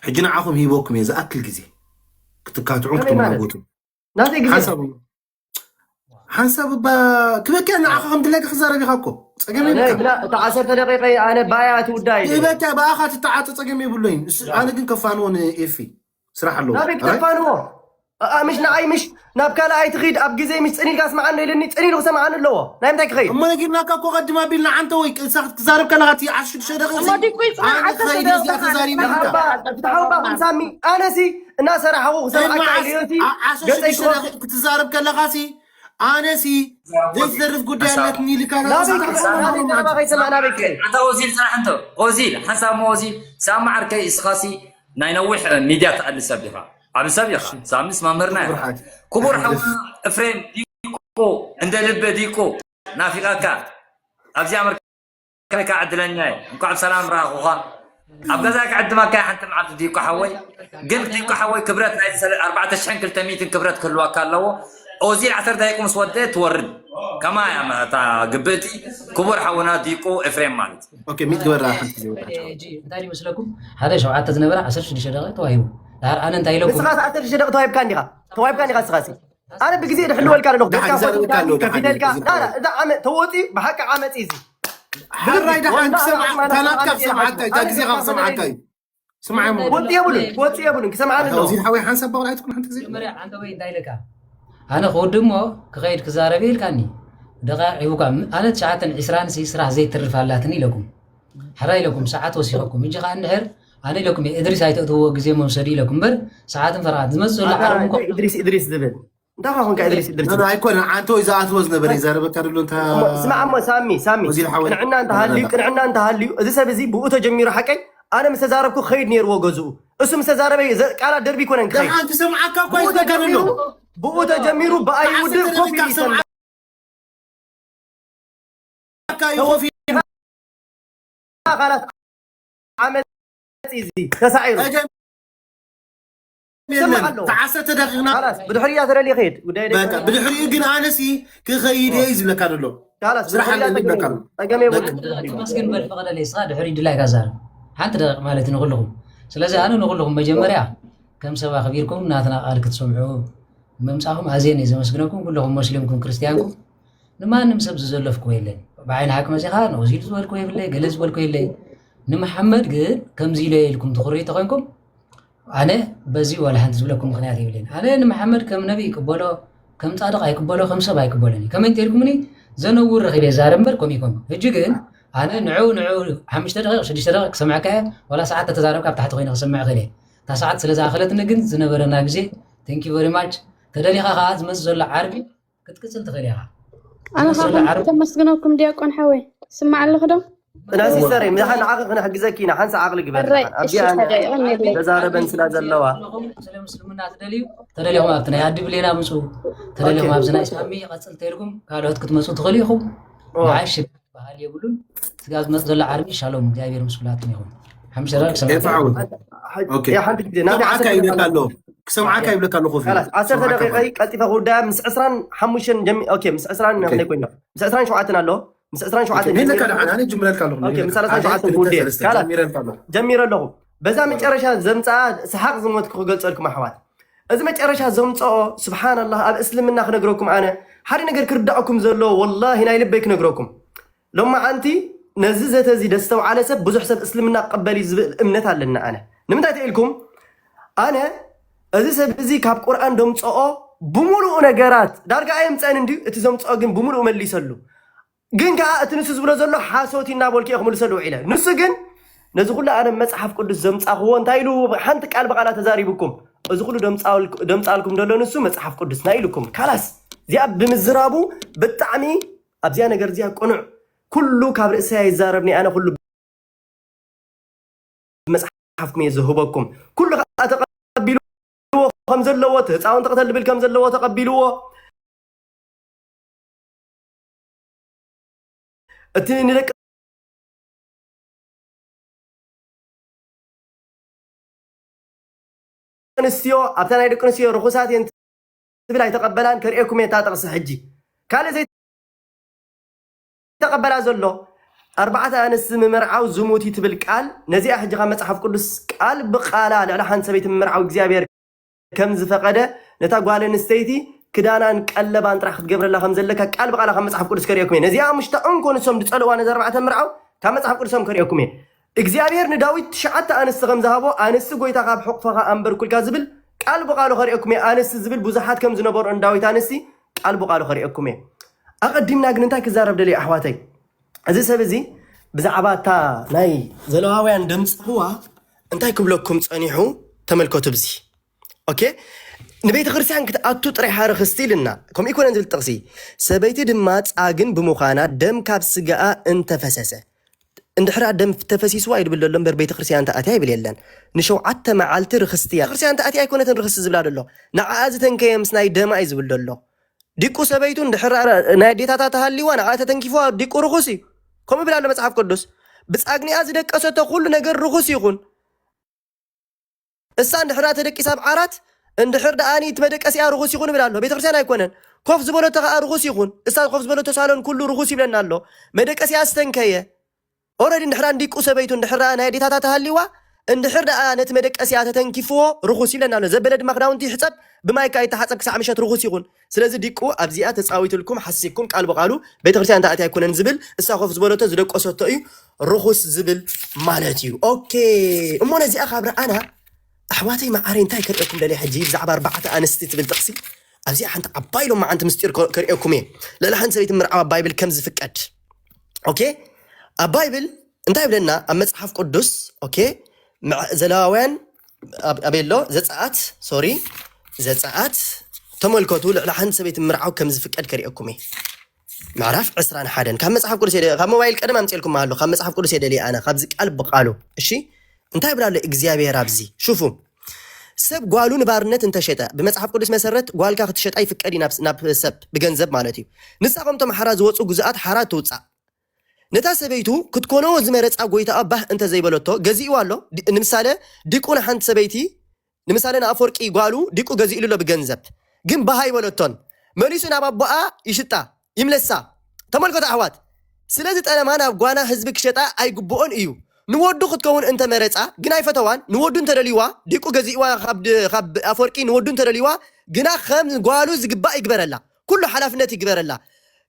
ሕጂ ንዓኹም ሂበኩም እየ ዝኣክል ግዜ ክትካትዑን ከመይ ማለት? ክትማጎቱ። ናተይ ግዜ ሓንሳብ ሓንሳብ እባ ክበኪያ ንዓኻ ከም ድላይካ ክዛረብ ኢኻ እኮ። ጸገም ኣነ የብልካ። ግና እታ ዓሰርተ ደቂቀ ኣነ ባያ ትውዳእ ኢለ። ክበኪያ ብኣኻ ትተዓጸ ጸገም የብሉይን። እሱ- ኣነ ግን ከፋንዎ ንኤፊ ስራሕ ኣለዎ። ናበይ ኣይ? ክተፋንዎ? ኣኣ፣ ምሽ ንዓይ ምሽ ናብ ካልኣይ ትኺድ ኣብ ግዜ ምሽ ጽን ኢልካ ስምዓኒ ኢልኒ፣ ጽን ኢሉ ክሰምዓኒ ኣለዎ። ናይ ምንታይ ክኸይድ? እሞ ነጊርናካ እኮ ቀድም ኣቢልና፣ ዓንተ ወይ ቅንሳ ክትዛረብ ከለኻ እቲ ዓሰርተ ሽዱሽተ ደቂቕ እሞ ዲቁ ይጽናሕ፣ ኣነ ዓሰርተ ክኸይድ ደቂቕ እዚኣ ተኻዕል። ተዛሪበ ኢልካ። ፍትሓዊ ባቕም ሳሚ፣ ኣነሲ እናሰራሕኹ ክሰምዓካ ኢለ ሲ ዓሰርተ ሽዱሽተ ደቂቕ ክትዛረብ ከለኻሲ ኣነሲ ዘይትደርፍ ጉዳይ ኣለትኒ ኢልካ ናበይ ክሰማዕ ናበይ ክሰማዕ ናበይ ክኸይድ? ኣታ ኦዚል ስራሕ እንተ ኦዚል ሓንሳብ ሞ ኦዚል ሳሚ ዓርከይ እስኻሲ ናይ ነዊሕ ሚድያ ትኣሊ ሰብ ኢኻ። ዓቢ ሰብ ኢኻ። ሳምስ መምህርና ኢኻ። ብርሓት ክቡር ሓውና እፍሬም ዲቆ እንደ ልበ ዲቆ ናፊቓካ ኣብዚ ኣመሪካ ዕድለኛ እየ። እንኳዕ ብሰላም ረኣኹኻ። ኣብ ገዛ ክዕድመካ እየ ሓንቲ መዓልቲ ዲቆ ሓወይ። ግን ዲቆ ሓወይ ክብረት ናይ ሰለ- ኣርባዕተ ሽሕን ክልተ ሚእትን ክብረት ክህልወካ ኣለዎ። ኦዚል ዓሰርተ ደቂቁ ምስ ወደ ትወርድ ከማ እያ እታ ግብእቲ። ክቡር ሓውና ዲቆ ኤፍሬም ማለት እዩ። ኦኬ ሚት ግበራ ሓንቲ ግዜ ወዳቸው ሕጂ እንታይ ይመስለኩም? ሓደ ሸውዓተ ዝነበረ ዓሰርተ ሽዱሽተ ደቂቕ ተዋሂቡ። ድሓር ኣነ እንታይ ኢለኩም? ንስኻ ዓሰርተ ሽዱሽተ ደቂቕ ተዋሂብካ እንዲኻ ተዋሂብካ እንዲኻ ንስኻ ሲ ኣነ ብግዜ ድሕልወልካ ኣለኹ ደሓን ገጽካ ይዛረበካ ኣሎ፣ ከፊተልካ ደሓን ይዛረበካ። እዛ ዓመ ተወፂ ብሓቂ ዓመፂ እዚ ሓራይ ደሓን ክሰምዓ ታናትካ ክሰምዓካ እታ ግዜኻ ክሰምዓካ እዩ። ስምዓ እሞ ወፂ የብሉን ወፂ የብሉን ክሰምዓኒ ኣለዎ እዚ ሓወይ ሓንሳብ ባቕላ ኣይትኩን ሓንቲ ግዜ መጀመርያ ዓንተ ወይ እንታይ ኢለካ? ኣነ ክወዲ እሞ ክኸይድ ክዛረብ ኢልካኒ። ደቃ ሂቡካ ኣነ ትሽዓተን ዕስራን ሲ ስራሕ ዘይትርፍ ኣላትኒ ኢለኩም። ሕራ ኢለኩም ሰዓት ወሲኸኩም። እጂ ከዓ እንድሕር ኣነ ኢለኩም እየ እድሪስ ኣይተእትውዎ ግዜ መውሰዱ ኢለኩም እምበር ሰዓትን ፈረቓት ዝመፅእ ዘሎ ዓርቢ እኮ እድሪስ እድሪስ ዝብል እንታይ ካ ኮንካ እድሪስ እድሪስ ኖ፣ ኖ፣ ኣይኮነ። ዓንተ ወይ ዝኣትዎ ዝነበረ ይዛረበካ ደሎ እንታ እሞ ስማዕ እሞ ሳሚ ሳሚ ወዚር ሓወይ ቅንዕና እንተሃልዩ ቅንዕና እንተሃልዩ እዚ ሰብ እዚ ብኡ ተጀሚሩ ሓቀይ ኣነ ምስ ተዛረብኩ ክኸይድ ነይርዎ ገዝኡ እሱ ምስ ተዛረበ ዘ- ቃላት ደርቢ ይኮነን ክኸይድ ደሓን ትሰምዓካ እኳ ይዝለካ ደሎ ብኡ ተጀሚሩ ብኣይ ውድእ ኮፍ ኢሉ ይሰምዕ ካ እዩ ኮፍ ኢሉ ካላት ዓመፅ እዚ ተሳዒሩ ጸገም ስምዕ የለን። ኣለዎ ተዓሰርተ ደቂቕና ካላስ ብድሕሪያ ተደልየ ከይድ ጉዳይ ደይ በቃ ብድሕሪኡ ግን ኣነሲ ክኸይድ እየ ዝብለካ ደሎ ካላስ ስራሕ ብድሕሪያ ኣለኒ ተደልየ ይብለካ ከይድ ኣሎ። ጸገም የብሉ ተመስገን በል ፈቐደለይ እስኻ ድሕሪ ድላይ ካዛረብ ሓንቲ ደቂቕ ማለት ንኩልኹም ስለዚ ኣነ ንኩልኹም መጀመርያ ከም ሰብ ኣኽቢርኩም ናትና ቃል ክትሰምዑ ምምፃኹም ኣዝየን እየ ዘመስግነኩም ኩልኹም መስሊምኩም ክርስትያንኩም ንማንም ሰብ ዝዘለፍኩ የለን ብዓይኒ ሓቂ መፂኻ ንኦዚል ዝበልኩ የብለይ ገለ ዝበልኩ የለይ ንመሓመድ ግን ከምዚ ኢለ ኢልኩም ትኽርዩ ተኮይንኩም ኣነ በዚ ዋላ ሓንቲ ዝብለኩም ምክንያት የብለይን ኣነ ንመሓመድ ከም ነቢ ይቅበሎ ከም ፃድቅ ኣይቅበሎ ከም ሰብ ኣይቅበሎን እዩ ከመይ እንተልኩምኒ ዘነውር ረኪበ ዛረብ እምበር ከምኡ ይኮን ህጂ ግን ኣነ ንዑ ንዑ ሓሙሽተ ደቂቅ ሽዱሽተ ደቂቅ ክሰምዐካ እየ ዋላ ሰዓት ተተዛረብካ ኣብ ታሕቲ ኮይነ ክሰምዕ ክእል እየ እታ ሰዓት ስለ ዝኣኸለትኒ ግን ዝነበረና ግዜ thank you very much ተደሊኻ ከዓ ዝመፅእ ዘሎ ዓርቢ ክትቅፅል ትኽእል ኢኻ ኣነ ዝመፅእ ዘሎ ካብቶም ዓርቢ ተመስግነኩም ዲያቆን ሓወይ ስማዕ ኣለኹ ዶ እና ሲስተር ምዛሓ ንዓኺ ክነሕግዘኪ ኢና ሓንሳ ዓቕሊ ግበር ሕራይ ኣብዚኣ እሺ ሓደ ይቐኒለይ ተዛረበን ስላ ዘለዋ ስለ ምስልምና ትደልዩ ተደሊኹም ኣብቲ ናይ ኣዲ ብሌና ምፁ ተደሊኹም ኣብዚ ናይ ሳሚ ይቐፅል ተልኩም ካልኦት ክትመፁ ትኽእሉ ኢኹም ንዓሽ በሃል የብሉን ስጋ ዝመፅ ዘሎ ዓርቢ ሻሎም እግዚኣብሔር ምስ ኩላትኩም ይኹን ሓምሸራ ክሰማዕካ ኤፋ ሓወይ ኦኬ ሓንቲ ግዜ ናብዚ ክሰምዓካ ዓሰርተ ይብለካ ደቂቃ ኣሎ ክሰምዓካ ይብለካ ኣለኹ ፊልም ካላስ ዓሰርተ ክሰምዓካ ደቂቀ ቀልጢፈ ክውዳያ ምስ ዕስራን ሓሙሽተን ጀሚ ኦኬ ምስ ዕስራን ኦኬ ክንደይ ኮይና ምስ ዕስራን ሸውዓተን ኣሎ ምስ ዕስራን ኦኬ ሸውዓተን ሜለካ ጀሚረ ደሓን ኣነ ጅምረልካ ኣለኹ ኦኬ ምስ ሓደ ዓሰርተ ሸውዓተን ክልተ ክውድየ ሰለስተ ካላስ ጀሚረልካ ኣለኹ ጀሚረ ኣለኹ በዛ መጨረሻ ዘምፅኣ ሰሓቅ ዝሞት ክገልፀልኩም ኣሕዋት እዚ መጨረሻ ዘምፅኦ ስብሓንላህ ኣብ እስልምና ክነግረኩም ኣነ ሓደ ነገር ክርዳእኩም ዘለዎ ወላሂ ናይ ልበይ ክነግረኩም ሎማዓንቲ ነዚ ዘተ እዚ ደስተውዓለ ሰብ ብዙሕ ሰብ እስልምና ክቀበል እዩ ዝብል እምነት ኣለና ኣነ ንምንታይ ተኢልኩም ኣነ እዚ ሰብ እዚ ካብ ቁርኣን ደምፅኦ ብምሉኡ ነገራት ዳርጋ ኣየምፀእን እንድዩ እቲ ዘምፅኦ ግን ብምሉኡ መሊሰሉ ግን ከዓ እቲ ንሱ ዝብሎ ዘሎ ሓሶት እናበልኩ እየ ክምልሰሉ ውዒለ ንሱ ግን ነዚ ኩሉ ኣነ መፅሓፍ ቅዱስ ዘምፃኽዎ እንታይ ኢሉ ሓንቲ ቃል ብቃላ ተዛሪቡኩም እዚ ኩሉ ደምፃልኩም ደሎ ንሱ መፅሓፍ ቅዱስ ናይ ኢሉኩም ካላስ እዚኣ ብምዝራቡ ብጣዕሚ ኣብዚኣ ነገር እዚኣ ቅኑዕ ኩሉ ካብ ርእሰያ ይዛረብ ናይ ኣነ ኩሉ መፅሓፍኩም እየ ዝህበኩም ኩሉ ከዓ ተቐቢልዎ ከም ዘለዎ ህፃውንቲ ከተልብል ከም ዘለዎ ተቐቢልዎ እቲ ንደቂ ኣንስትዮ ኣብታ ናይ ደቂ ኣንስትዮ ርኹሳት እየን ትብል ኣይተቐበላን ከርእየኩም እየ እታ ጥቕሲ ሕጂ ካልእ ዘይተቐበላ ዘሎ ኣርባዕተ ኣንስቲ ምምርዓው ዝሙት እዩ ትብል ቃል፣ ነዚኣ ሕጂ ካብ መጽሓፍ ቅዱስ ቃል ብቓላ ልዕሊ ሓንቲ ሰበይቲ ምምርዓው እግዚኣብሔር ከም ዝፈቐደ፣ ነታ ጓል ኣንስተይቲ ክዳናን ቀለባን ጥራሕ ክትገብረላ ከም ዘለካ ቃል ብቓላ ካብ መጽሓፍ ቅዱስ ከርእየኩም እየ። ነዚኣ ምሽታ እንኮ ንሶም ዝጸልእዋ ነዚ ኣርባዕተ ምርዓው ካብ መጽሓፍ ቅዱሶም ከርእየኩም እየ። እግዚኣብሔር ንዳዊት ትሽዓተ ኣንስቲ ከም ዝሃቦ፣ ኣንስቲ ጎይታ ካብ ሕቑፈኻ ኣንበርኩልካ ዝብል ቃል ብቓሉ ከርእየኩም እየ። ኣንስቲ ዝብል ብዙሓት ከም ዝነበሩ ንዳዊት ኣንስቲ ቃል ብቓሉ ከርእየኩም እየ። ኣቐዲምና ግን እንታይ ክዛረብ ደልየ ኣሕዋተይ? እዚ ሰብ እዚ ብዛዕባ እታ ናይ ዘለዋውያን ደምጽኽዋ እንታይ ክብለኩም ጸኒሑ ተመልከቱ። ብዚ ኦኬ፣ ንቤተ ክርስቲያን ክትኣቱ ጥራይ ሓረ ክስቲ ኢልና፣ ከምኡ ይኮነን ዝብል ጥቕሲ። ሰበይቲ ድማ ጻግም ብምዃና ደም ካብ ስጋኣ እንተፈሰሰ፣ እንድሕራ ደም ተፈሲስዋ እዩ ዝብል ዘሎ እምበር ቤተ ክርስቲያን ተኣትያ ይብል የለን። ንሸውዓተ መዓልቲ ርክስቲ እያ። ቤተ ክርስቲያን ተኣትያ ኣይኮነትን ርክስቲ ዝብላ ዘሎ፣ ንዓኣ ዝተንከየ ምስ ናይ ደማ እዩ ዝብል ዘሎ። ዲቁ ሰበይቱ እንድሕራ ናይ ኣዴታታ ተሃሊዋ ንዓኣ ተተንኪፍዋ ዲቁ ርኹስ እዩ። ከምኡ ይብል ኣሎ መጽሓፍ ቅዱስ። ብጻግኒኣ ዝደቀሰቶ ኩሉ ነገር ርኹስ ይኹን። እሳ እንድሕራ ተደቂሳ ኣብ ዓራት፣ እንድሕር ደኣ እቲ መደቀሲኣ ርኹስ ይኹን ይብል ኣሎ። ቤተክርስትያን ኣይኮነን። ኮፍ ዝበለቶ ከኣ ርኹስ ይኹን። እሳ ኮፍ ዝበለቶ ሳሎን ኩሉ ርኹስ ይብለና ኣሎ። መደቀሲኣ ዝተንከየ። ኦረዲ እንድሕራ እንዲቁ ሰበይቱ እንድሕራ ናይ ኣዴታታ ተሃሊዋ፣ እንድሕር ደኣ ነቲ መደቀሲኣ ተተንኪፍዎ ርኹስ ይብለና ኣሎ። ዘበለ ድማ ክዳውንቲ ይሕጸብ፣ ብማይ ከኣ ይተሓጸብ ክሳዕ ምሸት ርኹስ ይኹን። ስለዚ ዲቁ ኣብዚኣ ተጻዊትልኩም ሓሲኩም ቃል ብቃሉ ቤተክርስትያን ተኣትያ ኣይኮነን ዝብል፣ እሳ ኮፍ ዝበለቶ ዝደቀሰቶ እዩ ርኹስ ዝብል ማለት እዩ። ኦኬ፣ እሞ ነዚኣ ካብ ረኣና ኣሕዋተይ መዓረይ እንታይ ከርእየኩም ደልየ ሕጂ ብዛዕባ ኣርባዕተ ኣንስቲ ትብል ጥቕሲ ኣብዚኣ ሓንቲ ዓባይ ሎማዓንቲ ምስጢር ከ-፣ ከርእየኩም እየ። ልዕሊ ሓንቲ ሰበይቲ ምርዓው ኣብ ባይብል ከም ዝፍቀድ። ኦኬ፣ ኣብ ባይብል እንታይ ይብለና? ኣብ መጽሓፍ ቅዱስ፣ ኦኬ፣ ምዕ-፣ ዘለዋውያን ኣብ-፣ ኣበይ ኣሎ? ዘጸኣት፣ ሶሪ፣ ዘጸኣት ተመልከቱ፣ ልዕሊ ሓንቲ ሰበይቲ ምርዓው ከም ዝፍቀድ ከርእየኩም እየ። ምዕራፍ ዕስራን ሓደን ካብ መጽሓፍ ቅዱስ እየ ደ-፣ ካብ ሞባይል ቀደም ኣምጽኤልኩም ኣሎ። ካብ መጽሓፍ ቅዱስ እየ ደልየ ኣነ፣ ካብዚ ቃል ብቃሉ። እሺ፣ እንታይ ይብል ኣሎ እግዚኣብሔር ኣብዚ? ሽፉ፣ ሰብ ጓሉ ንባርነት እንተሸጠ፣ ብመጽሓፍ ቅዱስ መሰረት ጓልካ ክትሸጣ ይፍቀድ እዩ ናብ፣ ናብ ሰብ ብገንዘብ ማለት እዩ። ንሳ ከምቶም ሓራ ዝወጹ ግዙኣት ሓራ ትውጻእ። ነታ ሰበይቱ ክትኮኖ ዝመረጻ ጎይታኣ ባህ እንተ ዘይበለቶ ገዚእዋ ኣሎ። ዲ-፣ ንምሳሌ ዲቁ ንሓንቲ ሰበይቲ፣ ንምሳሌ ንኣፈወርቂ ጓሉ ዲቁ ገዚእሉ ኣሎ ብገንዘብ፣ ግን ባህ ኣይበለቶን። መሊሱ ናብ ኣቦኣ ይሽጣ፣ ይምለሳ። ተመልከቱ ኣሕዋት፣ ስለዚ ጠለማ ናብ ጓና ህዝቢ ክሸጣ ኣይግብኦን እዩ። ንወዱ ክትከውን እንተ መረጻ ግን ኣይፈተዋን። ንወዱ እንተደልይዋ፣ ዲቁ ገዚእዋ ካብ ድ-፣ ካብ ኣፈወርቂ ንወዱ እንተደልይዋ፣ ግና ከም ጓሉ ዝግባእ ይግበረላ፣ ኩሉ ሓላፍነት ይግበረላ።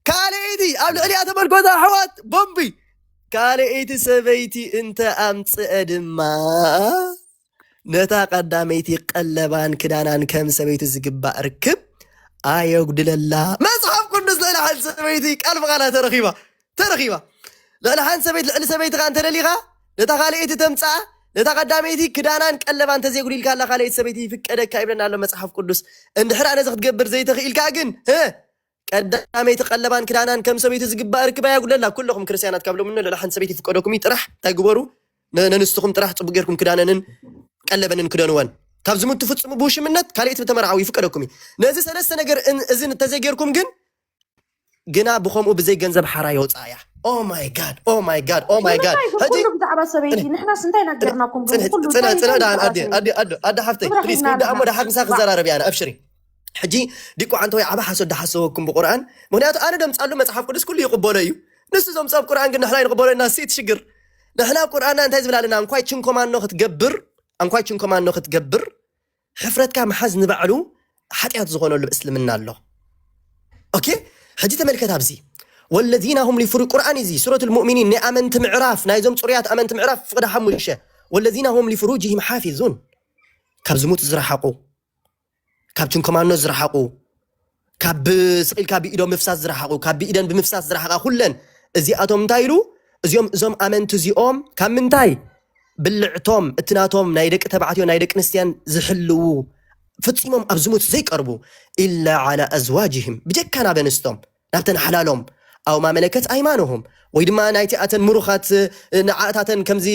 ካልኣይቲ ኣብ ልዕሊኣ ተመልከቱ ኣሕዋት፣ ቦምቢ። ካልኣይቲ ሰበይቲ እንተ ኣምጽአ ድማ ነታ ቀዳመይቲ ቀለባን ክዳናን ከም ሰበይቲ ዝግባእ ርክብ ኣየጉድለላ። መጽሓፍ ቅዱስ ልዕሊ ሓንቲ ሰበይቲ ቃል ብቃላ ተረኺባ፣ ተረኺባ። ልዕሊ ሓንቲ ሰበይቲ፣ ልዕሊ ሰበይቲ ከኣ እንተደሊኻ፣ ነታ ካልኣይቲ ተምጽኣ፣ ነታ ቀዳመይቲ ክዳናን ቀለባን እንተዘይጉዲልካላ ካልኣይቲ ሰበይቲ ይፍቀደካ ይብለና ኣሎ መጽሓፍ ቅዱስ። እንድሕር ነዚ ክትገብር ዘይተኽኢልካ ግን፣ ህ፣ ቀዳመይቲ ቀለባን ክዳናን ከም ሰበይቲ ዝግባእ ርክብ ኣየጉድለላ። ኩለኹም ክርስትያናት ካብ ሎሚ ልዕሊ ሓንቲ ሰበይቲ ይፍቀደኩም እዩ። ጥራሕ እንታይ ግበሩ? ነ-፣ ነንስትኹም ጥራሕ ጽቡቅ ጌርኩም ክዳነንን ቀለበንን ክደንወን። ካብ ዝሙት ትፍጽሙ ብውሽምነት ካልኣይቲ ብተመርዓዊ ይፍቀደኩም እዩ። ነዚ ሰለስተ ነገር እን-፣ እዚ እንተዘይጌርኩም ግን፣ ግና ብኸምኡ ብዘይ ገንዘብ ሓራ የውጽኣ እያ። Oh my God፣ oh my God፣ oh my God። ንምንታይ ግን ሕጂ ኩሉ ብዛዕባ ሰበይቲ? ጽንሒ፣ ንሕናስ እንታይ ናገርናኩም? ጽንሒ፣ ኩሉ ጽንሒ፣ እንታይ ጽንሒ፣ ደኣ፣ ኣደ፣ ኣደ፣ ኣደ፣ ኣደ ሓፍተይ፣ ፕሊዝ፣ ክወዳእ እሞ ደሓር ምሳኺ ክዘራረብ እያ፣ ኣብሽሪ። ሕጂ ዲቁ ዓንተ ወይ ዓባ ሓሶት ደሓሰወኩም ብቁርኣን፣ ምኽንያቱ ኣነ ደምጻሉ መጽሓፍ ቅዱስ ኩሉ ይቕበሎ እዩ። ንሱ ዘምጻ ኣብ ቁርኣን ግን ንሕና ይንቕበሎ ኢና፣ ሲ እቲ ሽግር። ንሕና ኣብ ቁርኣንና እንታይ ዝብል ኣለና? እንኳይ ችንኮማኖ ክትገብር፣ እንኳይ ችንኮማኖ ክትገብር፣ ሕፍረትካ ምሓዝ ንባዕሉ ሓጢኣት ዝኾነሉ እስልምና ኣሎ። ኦኬ፣ ሕጂ ተመልከት ኣብዚ። ወለዚና ሁም ሊፍሩ-፣ ቁርኣን እዚ ሱረቱል ሙእሚኒን ናይ ኣመንቲ ምዕራፍ፣ ናይዞም ጽሩያት ኣመንቲ ምዕራፍ ፍቕዲ ሓሙሽተ። ወለዚና ሁም ሊፍሩጅሂም ሓፊዙን፣ ካብ ዝሙት ዝረሓቑ፣ ካብ ችንኮማኖ ዝረሓቑ፣ ካብ ስቕ ኢልካ ብኢዶም ምፍሳስ ዝረሓቑ፣ ካብ ብኢደን ብምፍሳስ ዝረሓቓ ኩለን እዚኣቶም እንታይ ኢሉ? እዚኦም፣ እዞም ኣመንቲ እዚኦም ካብ ምንታይ? ብልዕቶም፣ እቲ ናቶም ናይ ደቂ ተባዕትዮ ናይ ደቂ ኣንስትዮን ዝሕልዉ፣ ፈጺሞም ኣብ ዝሙት ዘይቀርቡ፣ ኢላ ዓላ ኣዝዋጅህም፣ ብጀካ ናብ ኣንስቶም፣ ናብተን ሓላሎም፣ ኣው ማ መለከት ኣይማንሁም፣ ወይ ድማ ናይቲ ኣተን ምሩኻት፣ ንዓእታተን ከምዚ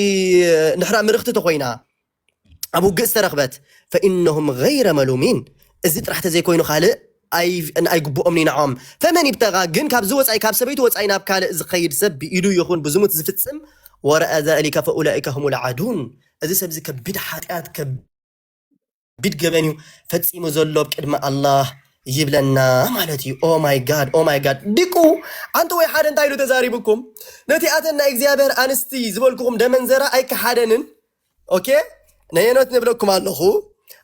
ንሕራ ምርኽቲ ተኾይና፣ ኣብ ውግእ ዝተረኽበት፣ ፈኢነሁም ገይረ መሉሚን፣ እዚ ጥራሕ ተዘይኮይኑ ካልእ ኣይ-፣ ኣይግብኦምን እዩ ንዖም። ፈመን ይብተጋ፣ ግን ካብዚ ወጻኢ፣ ካብ ሰበይቱ ወጻኢ ናብ ካልእ ዝኸይድ ሰብ፣ ብኢዱ ይኹን ብዝሙት ዝፍጽም፣ ወረአ ዛሊከ ፈኡላኢከ ሁሙል ዓዱን፣ እዚ ሰብዚ ከቢድ ሓጢኣት፣ ከቢድ ገበን እዩ ፈጺሙ ዘሎ ኣብ ቅድሚ ኣላህ። ይብለና ማለት እዩ። Oh my God, oh my God። ዲቁ ኣንተ ወይ ሓደ እንታይ ኢሉ ተዛሪቡኩም? ነቲ ኣተን ናይ እግዚኣብሔር ኣንስቲ ዝበልኩኹም ደመንዘራ ኣይከሓደንን። ኦኬ፣ ነየኖት ንብለኩም ኣለኹ።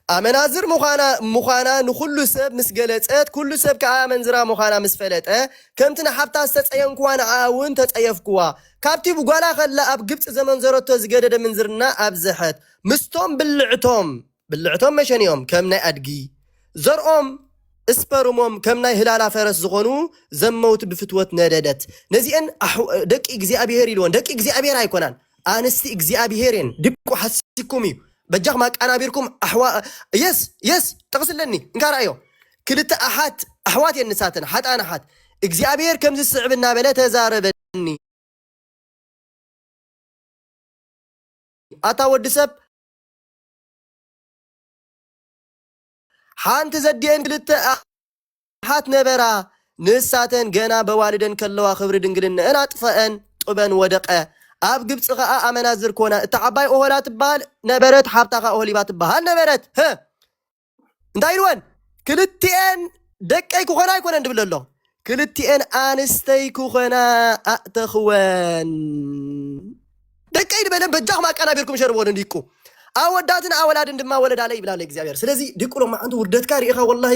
ኣመናዝር ምዃና ምዃና ንኹሉ ሰብ ምስ ገለጸት፣ ኩሉ ሰብ ከኣ ኣመንዝራ ምዃና ምስ ፈለጠ፣ ከምቲ ንሓብታ ዝተጸየንኩዋ ንዓ እውን ተጸየፍኩዋ። ካብቲ ብጓላ ከላ ኣብ ግብጺ ዘመንዘረቶ ዝገደደ ምንዝርና ኣብዝሐት። ምስቶም ብልዕቶም ብልዕቶም መሸኒኦም ከም ናይ ኣድጊ፣ ዘርኦም እስፐርሞም ከም ናይ ህላላ ፈረስ ዝኾኑ ዘመውቲ ብፍትወት ነደደት። ነዚአን ኣሕ- ደቂ እግዚኣብሔር ኢልወን። ደቂ እግዚኣብሔር ኣይኮናን፣ ኣንስቲ እግዚኣብሔር እየን። ድቁ ሓሲኩም እዩ። በጃኹም ኣቃናቢርኩም ኣሕዋ የስ የስ ጠቕስለኒ እንካ ረኣዮ። ክልተ ኣሓት ኣሕዋት እየን ንሳተን ሓጣን ኣሓት። እግዚኣብሔር ከምዚ ዝስዕብ እናበለ ተዛረበኒ። ኣታ ወዲ ሰብ፣ ሓንቲ ዘዲአን ክልተ ኣሓት ነበራ። ንሳተን ገና በዋልደን ከለዋ ክብሪ ድንግልነአን ኣጥፈአን፣ ጡበን ወደቀ። ኣብ ግብፂ ኸዓ ኣመናዝር ኮና። እታ ዓባይ ኦሆላ ትበሃል ነበረት፣ ሓብታ ኸዓ ኦሆሊባ ትበሃል ነበረት። ህ እንታይ ኢልወን? ክልቲኤን ደቀይ ክኾና ኣይኮነን ድብል ኣሎ። ክልቲኤን ኣንስተይ ክኾና ኣእተኽወን። ደቀይ ድበለን በጃኹም ኣቀናቢርኩም ሸርብዎ ንዲቁ። ኣወዳትን ኣወላድን ድማ ወለዳለይ ይብላ ኣሎ እግዚኣብሔር። ስለዚ ዲቁ ሎማዓንቲ ውርደትካ ርኢኻ ወላሂ፣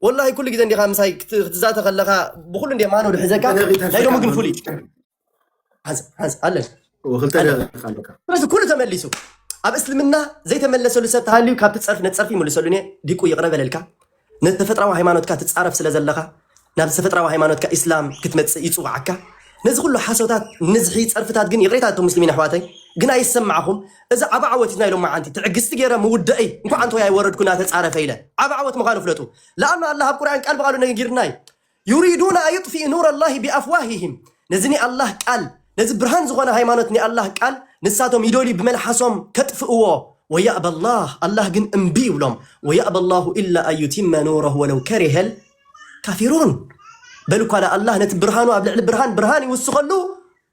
ወላሂ ኩሉ ግዜ እንዲኻ ምሳይ ክት- ክትዛተ ከለኻ ብኹሉ እንዲ ማኖ ድሕዘካ። ናይ ሎሚ ግን ፍሉይ። ሓንሳብ ሓንሳብ ኣለን። ክልተ ኣለካ። ስለዚ ኩሉ ተመሊሱ። ኣብ እስልምና ዘይተመለሰሉ ሰብ ተሃልዩ ካብቲ ጸርፊ ነቲ ጸርፊ ይምልሰሉ። እኔ ዲቁ ይቕረ በለልካ። ነቲ ተፈጥራዊ ሃይማኖትካ ትጻረፍ ስለ ዘለኻ ናብ ተፈጥራዊ ሃይማኖትካ ኢስላም ክትመጽእ ይጽውዓካ። ነዚ ኩሉ ሓሶታት፣ ንዝሒ፣ ጸርፍታት ግን ይቕሬታ እቶም ሙስሊሚን ኣሕዋተይ ግን ኣይሰማዕኹም። እዚ ዓቢ ዓወት እዩ ናይ ሎማዓንቲ። ትዕግስቲ ገይረ ምውደአይ እንኳዕ ኣንተ ወይ ኣይወረድኩ እናተጻረፈ ኢለ ዓቢ ዓወት ምዃኑ ፍለጡ። ለኣኑ ኣላህ ኣብ ቁርኣን ቃል ብቓሉ ነጊርና እዩ። ዩሪዱና ኣዩጥፊኡ ኑረ ላሂ ቢኣፍዋሂሂም። ነዚ ናይ ኣላህ ቃል፣ ነዚ ብርሃን ዝኾነ ሃይማኖት ናይ ኣላህ ቃል ንሳቶም ይደልዩ ብመልሓሶም ከጥፍእዎ። ወያእበ ላህ፣ ኣላህ ግን እምቢ ይብሎም። ወያእበ ላሁ ኢላ ኣን ዩቲመ ኑረሁ ወለው ከሪሀል ካፊሩን። በል እኳ ኣላህ ነቲ ብርሃኑ ኣብ ልዕሊ ብርሃን ብርሃን ይውስኸሉ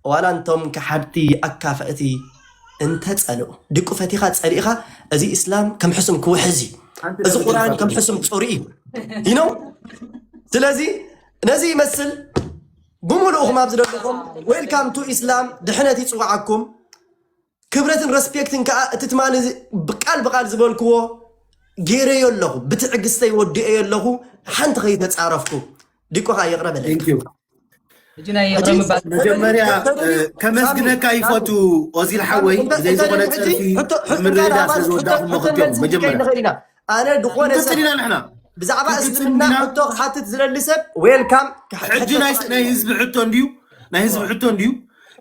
ዋላ እንቶም ከሓድቲ ኣካፈእቲ እንተጸልኡ። ድቁ ፈቲኻ ጸሊእኻ፣ እዚ እስላም ከም ሕሱም ክውሕዝ እዩ። እዚ ቁርኣን ከም ሕሱም ጽሩይ እዩ። ይነው ስለዚ ነዚ ይመስል። ብምሉእኹም ኣብዚ ዘለኹም ዌልካም ቱ ኢስላም፣ ድሕነት ይጽውዓኩም። ክብረትን ረስፔክትን ከኣ እቲ ትማሊ እዚ ብቃል ብቃል ዝበልክዎ ገይረዮ ኣለኹ፣ ብትዕግስተይ ወዲኤዮ ኣለኹ። ሓንቲ ከይተጻረፍኩ ዲቁ ከኣ ይቕረ በለልካ። ሕጂ ናይ ይቕረ ምባል መጀመርያ ከመስግነካ ይፈቱ ኦዚል ሓወይ፣ ብዘይ ዝኾነ ጸርፊ ምርድዳ ስለ ዝወዳኹም መኽትዮም መጀመርያ ንኽእል ኢና። ኣነ ዝኾነ ሰብ ኢና ንሕና ብዛዕባ እስልምና ሕቶ ክሓትት ዝደሊ ሰብ ዌልካም። ሕጂ ናይ ህዝቢ ሕቶ እንድዩ፣ ናይ ህዝቢ ሕቶ እንድዩ።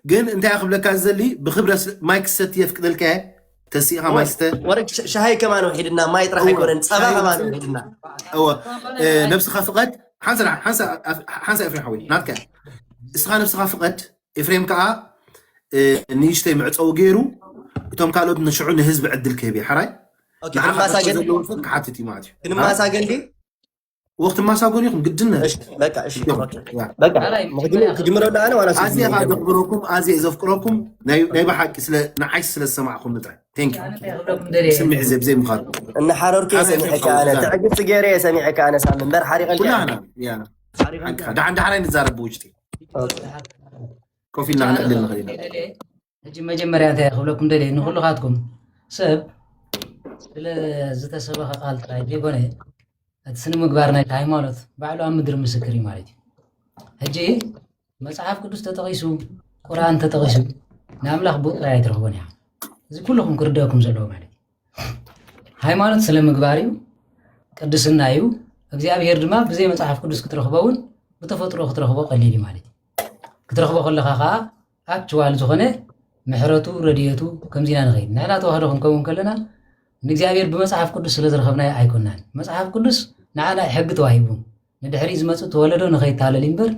ግን እንታይ ክብለካ ዝደሊ፣ ብክብረ ማይክ ሰት የፍቅደልካ እየ። ተሲእኻ ማይ ስተ። ወረድ ሻሂ ከማን ውሒድና፣ ማይ ጥራሕ ኣይኮነን፣ ጸባ ከማን ውሒድና። እወ፣ ነብስኻ ፍቐድ። ሓንሳ ሓንሳ ኤፍሬም ሓወይ ናትካ። እስኻ ነብስኻ ፍቐድ። ኤፍሬም ከኣ ንእሽተይ መዕጸዊ ገይሩ፣ እቶም ካልኦት ንሽዑ ንህዝቢ ዕድል ክህብ እዩ። ሓራይ ንዓኻ ክንማሳገን? ዘለዎ ሰብ ክሓትት እዩ ማለት እዩ። ክንማሳገን ድዩ? ወቅቲ ማሳጎን ይኹን ግድነት። እሺ፣ በቃ፣ እሺ፣ ኦኬ። ያ። በቃ፣ ኣዝየ ከኣ ዘኽብረኩም፣ ኣዝየ ዘፍቅረኩም፣ ናይ ብሓቂ ስለ ንዓይ ስለ ዝሰማዕኹም ጥራይ። Thank you። ስምዒት ዘብዘይ ምዃኑ። እናሓረርኩ እየ ሰሚዐካ ኣነ። ትዕግስቲ ገይረ እየ ሰሚዐካ ኣነ ሳሚ። እምበር ሓሪቐልካ እየ። ኩላህና፣ ያ። ሓሪቐልካ። ሓንካ፣ ደሓን ደሓን ኣይንዛረብ ብውሽጢ። ኦኬ። ኮፍ ኢልና ክነዕልል ንኽእል ኢና። ሕጂ መጀመርያ እንታይ ክብለኩም ደልየ፣ ንኹልኻትኩም ሰብ ስለ ዝተሰበኸ ቃል ጥራይ ዘይኮነ፣ እቲ ስነ ምግባር ናይቲ ሃይማኖት ባዕሉ ኣብ ምድሪ ምስክር እዩ ማለት እዩ። ሕጂ መጽሓፍ ቅዱስ ተጠቒሱ፣ ቁርኣን ተጠቒሱ፣ ንኣምላኽ ብኡ ጥራይ ኣይትረኽቦን ኢኻ። እዚ ኩልኹም ክርደአኩም ዘለዎ ማለት እዩ። ሃይማኖት ስለ ምግባር እዩ፣ ቅድስና እዩ። እግዚኣብሄር ድማ ብዘይ መጽሓፍ ቅዱስ ክትረኽቦ እውን ብተፈጥሮ ክትረኽቦ ቀሊል እዩ ማለት እዩ። ክትረኽቦ ከለኻ ኸዓ ኣክችዋል ዝኾነ ምሕረቱ፣ ረድኤቱ፣ ከምዚ ኢና ንኸይድ። ንሕና ተዋህዶ ክንከውን ከለና ንእግዚኣብሔር ብመጽሓፍ ቅዱስ ስለ ዝረኸብናዮ ኣይኮናን። መጽሓፍ ቅዱስ ንዓና ሕጊ ተዋሂቡ፣ ንድሕሪት ዝመጽእ ተወለዶ ንኸይታለል እምበር፣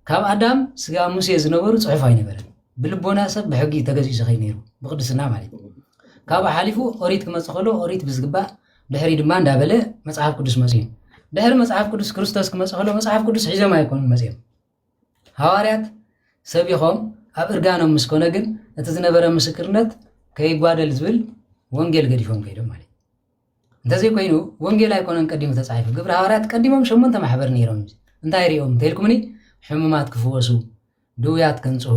ካብ ኣዳም ስጋ ሙሴ ዝነበሩ ጽሑፍ ኣይነበረን። ብልቦና ሰብ ብሕጊ ተገዚኡ ዝኸይድ ነይሩ፣ ብቅድስና ማለት እዩ። ካብኡ ሓሊፉ ኦሪት ክመጽእ ከሎ ኦሪት ብዝግባእ፣ ድሕሪ ድማ እንዳበለ መጽሓፍ ቅዱስ መጽኡ። ድሕሪ መጽሓፍ ቅዱስ ክርስቶስ ክመጽእ ከሎ መጽሓፍ ቅዱስ ሒዞም ኣይኮኑን መጽኦም። ሃዋርያት ሰቢኾም ኣብ እርጋኖም ምስ ኮነ ግን እቲ ዝነበረ ምስክርነት ከይጓደል ዝብል ወንጌል ገዲፎም ከይዶም ማለት እዩ። እንተዘይኮይኑ ወንጌል ኣይኮነን ቀዲሙ ተጻሒፉ። ግብረ ሃዋርያት ቀዲሞም ሸሞንተ ማሕበር ነይሮም። እንታይ ሪኦም እንተኢልኩምኒ፣ ሕሙማት ክፍወሱ፣ ድውያት ከንጽሁ፣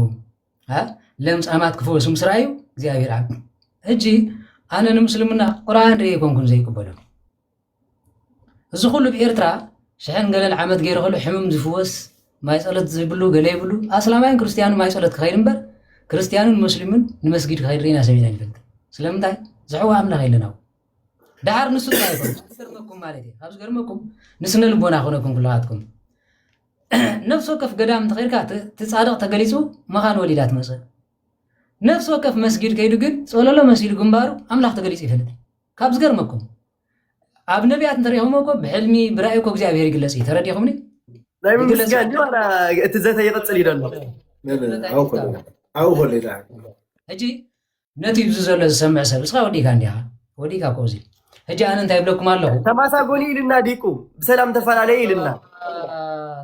አ? ለምጻማት ክፍወሱ ምስ ረኣዩ እግዚኣብሔር ኣብ ሕጂ ኣነ ንምስልምና ቁርኣን ርእየ ኣይኮንኩን ዘይቅበሎ። እዚ ኩሉ ብኤርትራ ሽሕን ገለን ዓመት ገይሩ ከሎ ሕሙም ዝፍወስ፣ ማይ ጸሎት ዝብሉ ገለ ይብሉ። ኣስላማይን ክርስትያንን ማይ ጸሎት ክኸይድ እምበር፣ ክርስትያንን ሙስሊምን ንመስጊድ ክኸይድ ርኢና ሰሚዕና ይፈልጥ። ስለምንታይ? ዝሕዋ ኣምላኽ የለን ኣብኡ። ደሓር ንሱ ጥራይ ይኹን። ካብ ዝገርመኩም ማለት እዩ። ካብ ዝገርመኩም ንስነ ልቦና ክኾነኩም ኩላኻትኩም። ነፍሲ ወከፍ ገዳም እንተኸይድካ፣ እቲ፣ እቲ ጻድቕ ተገሊጹ መኻን ወሊዳ ትመጽእ። ነፍሲ ወከፍ መስጊድ ከይዱ ግን ጸለሎ መሲሉ ግንባሩ ኣምላኽ ተገሊጹ ይፈልጥ። ካብ ዝገርመኩም፣ ኣብ ነቢያት እንተሪኢኹም እኮ ብሕልሚ ብራእይ እኮ እግዚኣብሔር ይግለጽ እዩ። ተረዲኹምኒ? ናይ ይግለጽ። ምምስጋን ድዩ ዋላ እቲ ዘተ ይቕጽል እዩ ዘሎ? ነ- ነ- ኣብኡ ኮሎ ኣብኡ ኮሎ ይዳ ሕጂ ነቲ ብዚ ዘሎ ዝሰምዕ ሰብ እስኻ ወዲካ እንዲኻ ወዲካ እኮ እዚ ሕጂ ኣነ እንታይ ይብለኩም ኣለኹ? ተማሳጎኒ ኢልና ዲቁ ብሰላም ተፈላለየ ኢልና።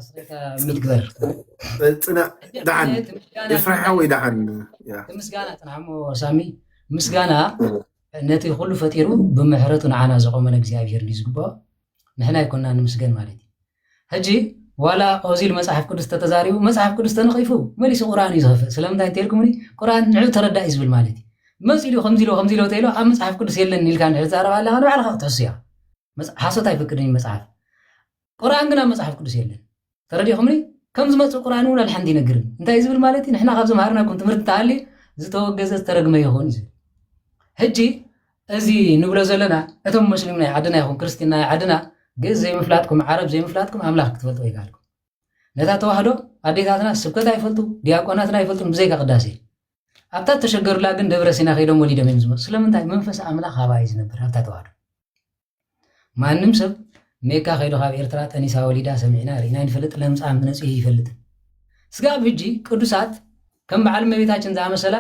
ስታ ሚድግበር ፅና ደሓን ይፍርሓ ወይ ደሓን ያ እቲ ምስጋና ጽናሕሞ ሳሚ ምስጋና ነቲ ኩሉ ፈጢሩ ብምሕረቱ ንዓና ዘቆመነ እግዚኣብሔር እዩ ዝግባኦ። ንሕና ኣይኮና ንምስገን ማለት እዩ። ሕጂ ዋላ ኦዚል መጽሓፍ ቅዱስ ተተዛሪቡ መጽሓፍ ቅዱስ ተነኺፉ መሊሱ ቁርኣን እዩ ዝኸፍእ። ስለምንታይ እንተልኩምኒ ቁርኣን ንዑ ተረዳእ እዩ ዝብል ማለት እዩ። መፂሉ ከምዚ ኢሎ ከምዚ ኢሎ ተኢሎ ኣብ መጽሓፍ ቅዱስ የለን ኢልካ እንድሕር ትዛረብ ኣለኻ ንባዕልኻ ክትሕሱ እያ። መጽ- ሓሶት ኣይፈቅድን እዩ መጽሓፍ። ቁርኣን ግን ኣብ መጽሓፍ ቅዱስ የለን። ተረዲኹምኒ? ከም ዝመጽእ ቁርኣን እውን ኣልሓንቲ ይነግርን። እንታይ እዩ ዝብል ማለት እዩ? ንሕና ካብ ዘምሃርናኩም ትምህርቲ ተሃልዩ ዝተወገዘ ዝተረግመ ይኹን እዩ ዝብል። ሕጂ እዚ ንብሎ ዘለና እቶም ሙስሊም ናይ ዓድና ይኹን ክርስቲያን ናይ ዓድና ግእዝ ዘይምፍላጥኩም ዓረብ ዘይምፍላጥኩም ኣምላኽ ክትፈልጡ ኣይከኣልኩም። ነታ ተዋህዶ ኣዴታትና ስብከት ኣይፈልጡ ዲያቆናትና ኣይፈልጡን ብዘይካ ቅዳሴ ኣብታ ተሸገሩላ ግን ደብረ ሲና ከይዶም ወሊዶም እዮም ዝመፁ። ስለምንታይ? መንፈስ ኣምላኽ ኣብኣ እዩ ዝነብር ኣብታ ተዋህዶ። ማንም ሰብ ሜካ ከይዱ ካብ ኤርትራ ጠኒሳ ወሊዳ ሰሚዕና ርኢና ይንፈልጥ። ለምጻም ነጺሁ ይፈልጥ። ስጋብ ሕጂ ቅዱሳት ከም በዓል እመቤታችን ዝኣመሰላ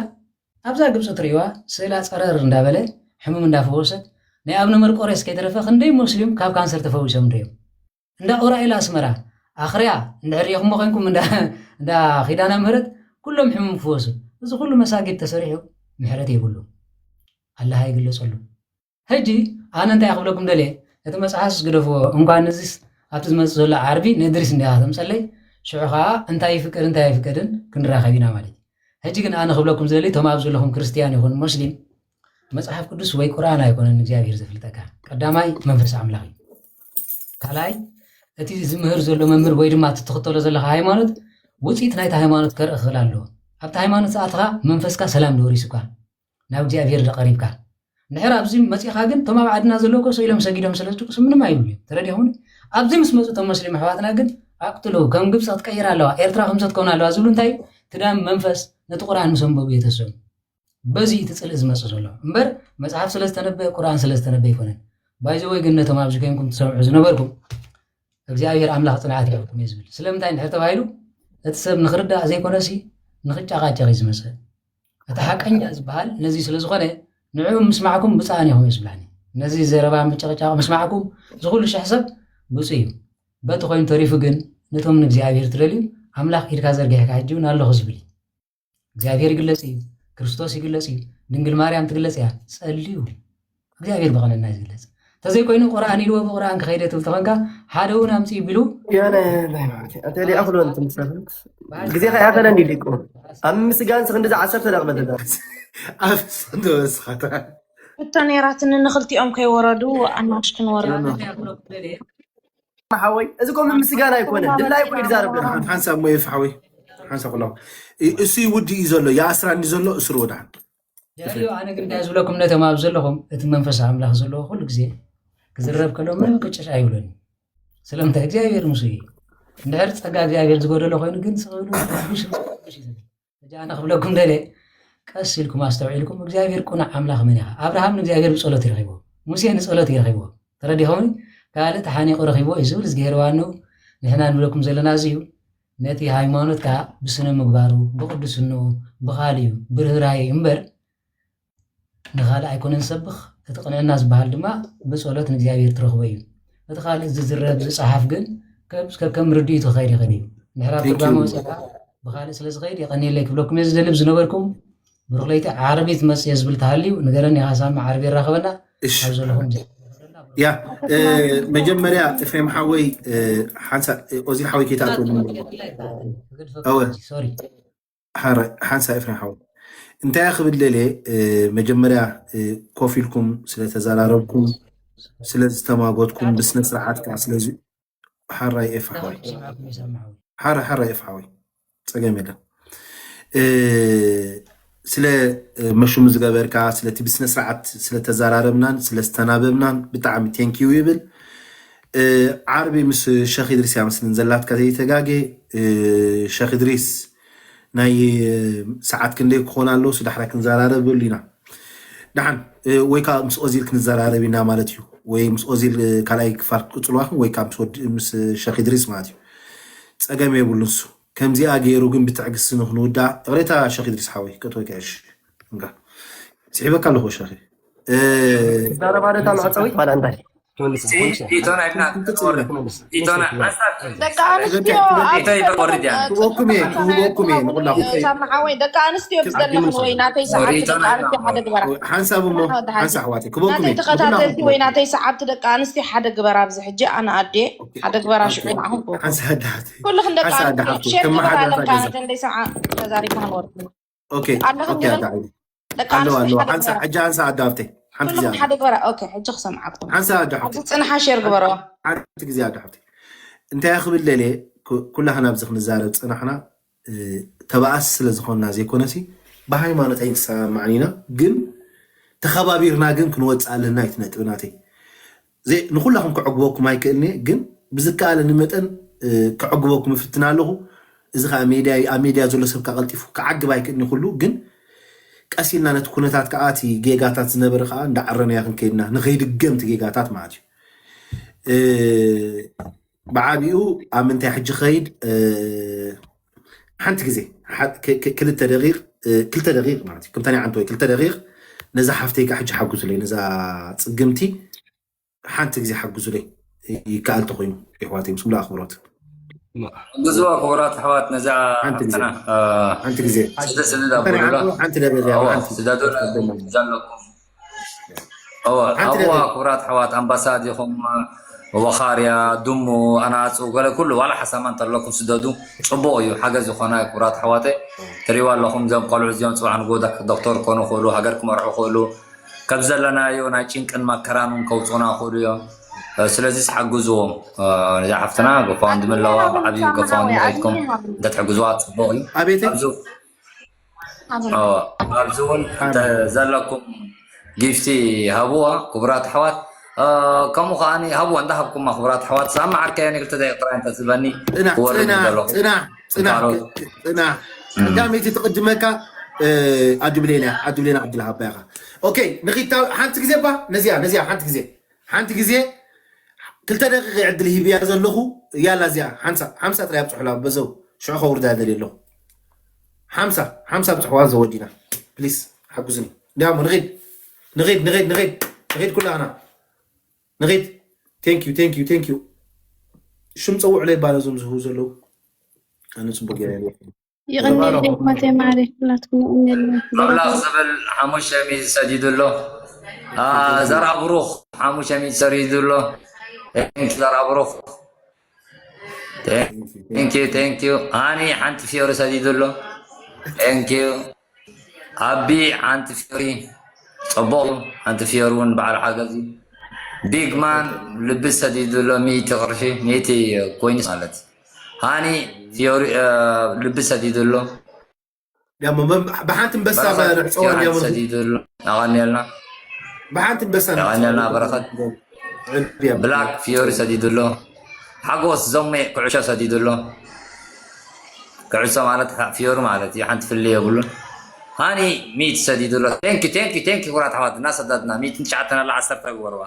ኣብዛ ግብፂ ትርእዋ ስእላ ፀረር እንዳበለ ሕሙም እንዳፈወሰት ናይ ኣብነ መርቆሬስ ከይተረፈ ክንደይ ሙስሊም ካብ ካንሰር ተፈዊሶም ንሪኦም። እንዳ ኡራኤል ኣስመራ ኣኽርያ እንድሕር ሪኢኹሞ ኮንኩም እንዳ እንዳ ኪዳነ ምህረት ኩሎም ሕሙም ክፈወሱ እዚ ኩሉ መሳጊድ ተሰሪሑ ምሕረት የብሉ። ኣላህ ኣይግለፀሉ። ሕጂ ኣነ እንታይ ክብለኩም ደልየ እቲ መፅሓፍስ ግደፍዎ እንኳን እዚስ ኣብቲ ዝመፅእ ዘሎ ዓርቢ ንእድሪስ እንዲኻ ተምፀለይ ሽዑ ከዓ እንታይ ይፍቀድ እንታይ ኣይፍቀድን ክንራኸብ ኢና ማለት እዩ። ሕጂ ግን ኣነ ክብለኩም ዝደሊ እቶም ኣብ ዘለኹም ክርስትያን ይኹን ሙስሊም መፅሓፍ ቅዱስ ወይ ቁርኣን ኣይኮነን እግዚኣብሔር ዘፍልጠካ። ቀዳማይ መንፈስ ኣምላኽ እዩ። ካልኣይ እቲ ዝምህር ዘሎ መምህር ወይ ድማ እቲ ትኽተሎ ዘለካ ሃይማኖት ውፅኢት ናይቲ ሃይማኖት ከርኢ ክኽእል ኣለዎ። ኣብቲ ሃይማኖት ዝኣተኻ መንፈስካ ሰላም ደወሪሱካ ናብ እግዚኣብሔር ደቀሪብካ ንድሕር ኣብዚ መፂኻ ግን እቶም ኣብ ዓድና ዘለዉ ኮ ሰኢሎም ሰጊዶም ስለ ዝጭቅሱ ምንም ኣይብሉ እዮም ተረዲኹም ኣብዚ ምስ መፁ እቶም መስሊም ኣሕዋትና ግን ኣቅትሉ ከም ግብፂ ክትቀይር ኣለዋ ኤርትራ ከምሰ ትከውን ኣለዋ ዝብሉ እንታይ ትዳም መንፈስ ነቲ ቁርኣን ምስ ኣንበቡ የተሰሙ በዚ እቲ ፅልእ ዝመፅእ ዘሎ እምበር መፅሓፍ ስለ ዝተነበየ ቁርኣን ስለ ዝተነበየ ኣይኮነን ባይዘወይ ግን ነቶም ኣብዚ ኮይንኩም ትሰምዑ ዝነበርኩም እግዚኣብሔር ኣምላኽ ፅንዓት ይሃብኩም እየ ዝብል ስለምንታይ እንድሕር ተባሂሉ እቲ ሰብ ንክርዳእ ዘይኮነሲ ንክጨቃጨቅ እዩ ዝመፅእ እቲ ሓቀኛ ዝበሃል ነዚ ስለ ዝኾነ ንዕኡ ምስማዕኩም ብፃእን ኢኹም እዩ ዝብላኒ ነዚ ዘረባ ምጭቅጫቅ ምስማዕኩም ዝኩሉ ሽሕ ሰብ ብፁ እዩ በቲ ኮይኑ ተሪፉ ግን ነቶም ንእግዚኣብሔር ትደልዩ ኣምላኽ ኢድካ ዘርጊሕካ ሕጂ እውን ኣለኹ ዝብል እዩ እግዚኣብሔር ይግለጽ እዩ ክርስቶስ ይግለጽ እዩ ድንግል ማርያም ትግለጽ እያ ጸልዩ እግዚኣብሔር ብቐነና እዩ ዝግለጽ እንተዘይኮይኑ ቁርኣን ኢልዎ ብቁርኣን ክኸይደ ትብል ተኾንካ ሓደ እውን ኣምፅእ ቢሉ የሆነ ተሊኣ ክሎ ትምሰረት ግዜ ከይኣኸለ እንዲ ዲቁ ኣብ ምስጋን ስክ እንደዚ ዓሰርተ ደቕበ ተዳ ኣብስ እንደወስኻታ እቶ ነይራትኒ ንክልቲኦም ከይወረዱ ኣናሽ ክንወርድ ሓወይ እዚ ኮ ምስጋና ኣይኮነ ድላይ ኮ ይዛረብ ሓንሳብ ሞ ይፍሓወይ ሓንሳብ ኩላ እሱ ይውድ እዩ ዘሎ ይኣስራኒ ዘሎ እስሩ ወድሓን ዳልዮ ኣነ ግን እንታይ ዝብለኩም ነቶም ኣብ ዘለኹም እቲ መንፈስ ኣምላኽ ዘለዎ ኩሉ ግዜ ክዝረብ ከሎ ምንም ቅጭሽ ኣይብለኒ ስለምንታይ እግዚኣብሔር ምስ እዩ እንድሕር ፀጋ እግዚኣብሔር ዝጎደሎ ኮይኑ ግን ስቕብሉ ብሽ ብሽ እዩ ዝብል ሕጂ ኣነ ክብለኩም ደለ ቀስ ኢልኩም ኣስተውዒልኩም እግዚኣብሔር ቁኑዕ ኣምላኽ መን ኢኻ ኣብርሃም ንእግዚኣብሔር ብፀሎት ይረኺብዎ ሙሴ ንፀሎት ይረኺብዎ ተረዲኹምኒ ካልእ ተሓኒቑ ረኺብዎ እዩ ዝብል እግዚኣብሔር ዋንኡ ንሕና ንብለኩም ዘለና እዚ እዩ ነቲ ሃይማኖት ከዓ ብስነ ምግባሩ ብቅድስንኡ ብኻልዩ ብርህራሄ እምበር ንኻልእ ኣይኮነን ዝሰብኽ እቲ ቅንዕና ዝበሃል ድማ ብፀሎት ንእግዚኣብሔር ትረኽቦ እዩ እቲ ካልእ ዝዝረብ ዝፀሓፍ ግን ከከም ርድኢቱ ክኸይድ ይኽእል እዩ እንድሕር ኣብ ትርጓመ ወፂእካ ብኻልእ ስለ ዝኸይድ የቐንየለይ ክብለኩም እየ ዝደልብ ዝነበርኩም ብሩኽ ለይቲ ዓርቢ ትመፅእ እየ ዝብል ተሃልዩ ንገረኒ ኢኻ ሳሚ ዓርቢ የራኸበና ኣብ ዘለኹም ያ መጀመርያ ኤፍሬም ሓወይ ሓንሳ ኦዚል ሓወይ ከይትኣትወኒ እወ ሓንሳ ኤፍሬም ሓወይ እንታይ ክብል ደልየ መጀመርያ ኮፍ ኢልኩም ስለተዘራረብኩም ስለዝተማጎትኩም ብስነ ስርዓት ከዓ ስለዚ ሓራይ ኤፍ ሓወይ ሓራይ ሓራይ ኤፍ ሓወይ ጸገም የለን ስለ መሹም ዝገበርካ ስለቲ ብስነ ስርዓት ስለተዘራረብናን ስለዝተናበብናን ብጣዕሚ ቴንኪዩ ይብል ዓርቢ ምስ ሸኽ ድሪስ ያመስልን ዘላትካ ዘይተጋጌ ሸኽ ድሪስ ናይ ሰዓት ክንደይ ክኾን ኣለዎ ስዳሕራይ ክንዘራረበሉ ኢና ደሓን ወይ ከዓ ምስ ኦዚል ክንዘራረብ ኢና ማለት እዩ ወይ ምስ ኦዚል ካልኣይ ክፋል ክትቅፅልዋ ወይ ከዓ ምስ ሸኽ ድሪስ ማለት እዩ ፀገም የብሉ ንሱ ከምዚኣ ገይሩ ግን ብትዕግስቲ ንክንውዳእ እቕሬታ ሸኽ ድሪስ ሓወይ ከእትወካ እሺ እንጋ ስሒበካ ኣለኹ ሸኺ ዛረባ ዶ እታ መዕፀዊት ዋላ እንታይ ኢቶና ኢልና ክትወርድ ኢቶና ሓሳብ ደቂ ኣንስትዮ ኢቶ ይበል ወርድ እያ ክህበኩም እየ ክህበኩም እየ ንኩላኹም ሳማ ሓወይ ደቂ ኣንስትዮ ብዝደለኽን ወይ ናተይ ሰዓብቲ ደቂ ኣንስትዮ ሓደ ግበራ ሓንሳብ እሞ ሓንሳ ኣሕዋተይ ክህበኩም ናተይ እየ ተኸታተልቲ ወይ ናተይ ሰዓብቲ ደቂ ኣንስትዮ ሓደ ግበራ ኣብዚ ሕጂ ኣነ ኣዴ ሓደ ግበራ ሽዑ ንዓኹም ክህበኩም ሓንሳ ኣዳሓተይ ኩልኽን ደቂ ሓንሳ ኣንስትዮ ኣዳሓተይ ሼር ግበራ ከመሓደር ኣለካ ሓገዘ ተንደይ ሰዓ ተዛሪብና ክንወርድ ኦኬ ኣለኽን ኦኬ ግን ኣዳሓተይ ደቂ ኣለዋ ኣንስትዮ ኣለዋ ሓደ ሓንሳ ግበራ ሕጂ ሓንሳ ኣዳፍተይ ሓንቲ ግዜ ኩልኹም ሓደ ግበራ ኦኬ ሕጂ ክሰምዓኩም ሓንሳ ኣዳሓፍተይ ኣብዚ ፅንሓ ሼር ግበሮ ሓንቲ ግዜ ኣዳሓፍተይ እንታይ ክብል ደልየ ኩላህና ኣብዚ ክንዛረብ ፅናሕና ተባኣስ ስለ ዝኾንና ዘይኮነሲ ብሃይማኖት ኣይንሰማማዕን ኢና ግን ተኸባቢርና ግን ክንወፅእ ኣለና እዩ ነጥቢ ናተይ ንኩላኹም ክዕግበኩም ኣይክእልን ግን ብዝከኣለኒ መጠን ክዕግበኩም እፍትን ኣለኹ እዚ ከዓ ሜድያ ኣብ ሜድያ ዘሎ ሰብ ከዓ ቀልጢፉ ክዓግብ ኣይክእልን ኩሉ ግን ቀስ ኢልና ነቲ ኩነታት ከዓ እቲ ጌጋታት ዝነበረ ከዓ እንዳዓረናዮ ክንከይድና ንኸይድገም እቲ ጌጋታት ማለት እዩ ብዓቢኡ ኣብ ምንታይ ሕጂ ኸይድ ሓንቲ ግዜ ክልተ ደቂቕ ክልተ ደቂቕ ማለት እዩ ከምታ ናይ ዓንተ ወይ ክልተ ደቂቕ ነዛ ሓፍተይ ከዓ ሕጂ ሓጉዙለይ ነዛ ፅግምቲ ሓንቲ ግዜ ሓጉዙለይ ይከኣል ተኮይኑ ይሕዋተይ ምስ ሙሉ ኣኽብሮት ብዙ ክቡራት ኣሕዋት ነዛ ሓንቲ ግዜ ሓንቲ ግዜ ስደስልዳ ሓንቲ ደቂቕ ሓንቲ ስደዱ ዘለኩም እወ ኣብዋ ክቡራት ኣሕዋት ኣምባሳ ዲኹም ወኻርያ ድሙ ኣናፁ ገለ ኩሉ ዋላ ሓሳማ እንተለኩም ስደዱ ፅቡቅ እዩ ሓገዝ ዝኾነ ክቡራት ኣሕዋተ ትሪዋ ኣለኹም እዞም ቆልዑ እዚኦም ፅባሕ ንጎ ዶክተር ክኾኑ ክእሉ ሃገር ክመርሑ ክእሉ ከብ ዘለናዮ ናይ ጭንቅን መከራን እውን ከውፅኡና ክእሉ እዮም ስለዚ ሓግዝዎም ነዚ ሓፍትና ገፋውን ድምለዋ ብዓብዩ ገፋውን መሬትኩም እንተትሕግዝዋ ፅቡቅ እዩ ኣቤተ ኣብዚ እውን ዘለኩም ጊፍቲ ሃብዋ ክቡራት ኣሕዋት ከምኡ ከዓ ሃብዋ እንዳሃብኩማ ክቡራት ኣሕዋት ዝኣመዓድካዮ ንክልተ ደቂቕ ጥራይ እንተትህበኒ ክወርድ ፅናሕ ዘለኹ ፅናሕ ፅናሕ ፅናሕ ቀዳመይቲ ትቅድመካ ኣዱ ብሌና ኣዱ ብሌና ዕድል ሃባ ኢኻ ኦኬ ንኺታ ሓንቲ ግዜ ባ ነዚኣ ነዚኣ ሓንቲ ግዜ ሓንቲ ግዜ ክልተ ደቂቕ ዕድል ሂብያ ዘለኹ ያላ እዚኣ ሓምሳ ሓምሳ ጥራይ ኣብፅሑላ በዘው ሽዑ ከውርዳ ደልየ ኣለኹ ሓምሳ ሓምሳ ብፅሕዋ ዘወዲና ፕሊስ ሓጉዝኒ ዳሞ ንኺድ ንኺድ ንኺድ ንኺድ ንኺድ ኩላና ንኺድ ቴንክ ዩ ቴንክ ዩ ቴንክ ዩ ሽም ፀውዕለይ ባለ እዞም ዝህቡ ዘለዉ ኣነ ፅቡቅ ገይረ ይቐንየለይ ኣሕዋተይ ማዕረይ ኩላትኩም ይቐንየለይ ኣምላኽ ዝብል ሓሙሽተ ሚእቲ ሰዲዱ ኣሎ ዘርኣ ብሩኽ ሓሙሽተ ሚእቲ ሰዲዱ ኣሎ ዘርኣ ብሩኽ thank you thank you ሃኒ ሓንቲ ፊዮሪ ሰዲዱ ኣሎ thank you ኣቢ ሓንቲ ፊዮሪ ፅቡቅ ሓንቲ ፊዮሪ እውን በዓል ሓገዝ ቢግማን ልቢ ሰዲዱ ኣሎ ሚእቲ ቅርሺ ሚእቲ ኮይንስ ማለት ሃኒ ፊዮሪ ልቢ ሰዲዱ ኣሎ ብሓንቲ ንበሳ ንዕፀዋ ሰዲዱ ኣሎ ኣቐኒልና ብሓንቲ ንበሳ ኣቐኒልና በረኸት ብላክ ፊዮሪ ሰዲዱ ኣሎ ሓጎስ ዘሜ ኩዕሾ ሰዲዱ ኣሎ ኩዕሶ ማለት ፊዮሪ ማለት እዩ ሓንቲ ፍልይ የብሉን ሃኒ ሚት ሰዲዱ ኣሎ ቴንኪ ቴንኪ ቴንኪ ኩራት ኣሕዋት እናሰዳድና ሚትን ትሽዓተን ኣላ ዓሰርተ ግበርዋ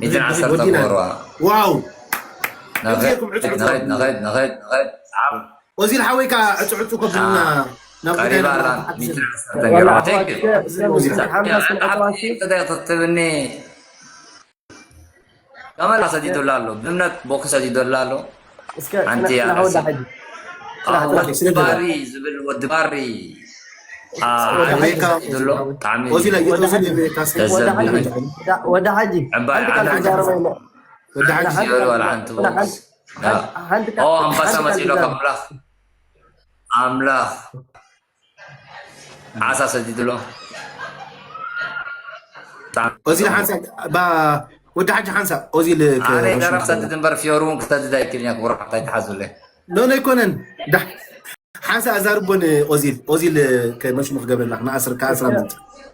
ሚትን ዓሰርተ ግበርዋ ዋው ነኸድ ነኸድ ነኸድ ነኸድ ወዚር ሓወይ ከዓ ዕፁ ዕፁ ከብልና ናብ ጉዳይ ቀሪባ ኣላ ሚትን ዓሰርተ ገርዋ ቴንኪ ሓምሳ ስልጠዋሲ ትብኒ ከመላ ሰዲዱላ ኣሎ ብእምነት ቦክ ሰዲዱላ ኣሎ እስከ ሓንቲ ጽናሕ ኣርእሲ ወዳ ሕጂ ኣዎ፣ ወዲ ባሪ ዝብል ወዲ ባሪ ኣቤካ፣ ዱሎ፣ ብጣዕሚ ኦዚ ላይ ኦዚ ላይ ቤካ፣ ወደ ሐጂ፣ ወደ ሐጂ፣ ዕባይ ሓንቲ ቃል ዓላ ክዛረብ ወደ ሐጂ። ሓንቲ ቃል ወደ ሐጂ። ክዛረብ። ሓንቲ፣ ሓንቲ ቃል፣ ኦ፣ ኣምባሳ ሓንቲ ቃል መፂኡ ኣሎ ካብ ክዛረብ። ኣምላኽ። ኣምላኽ። ዓሳ ሰዲድሎ። ጣ-፣ ኦዚ ሓንሳእ፣ ባ-፣ ወዲ ሓጂ ሓንሳእ፣ ኦዚ ል-፣ ኣነ ከ-፣ ደረቕ ሰድድ እምበር ፊዮሩ እውን ክሰድድ ኣይክእልን እያ፣ ክቡር ሓፍታይ ተሓዙለይ። ኖ፣ ኖ ኣይኮነን። ዳ-፣ ሓንሳእ ኣዛርቦ ንኦዚል፣ ኦዚል ከ-፣ መሽሙ ክገብረላ፣ ንኣስር፣ ከኣስራ እስከ፣ ምንጭ።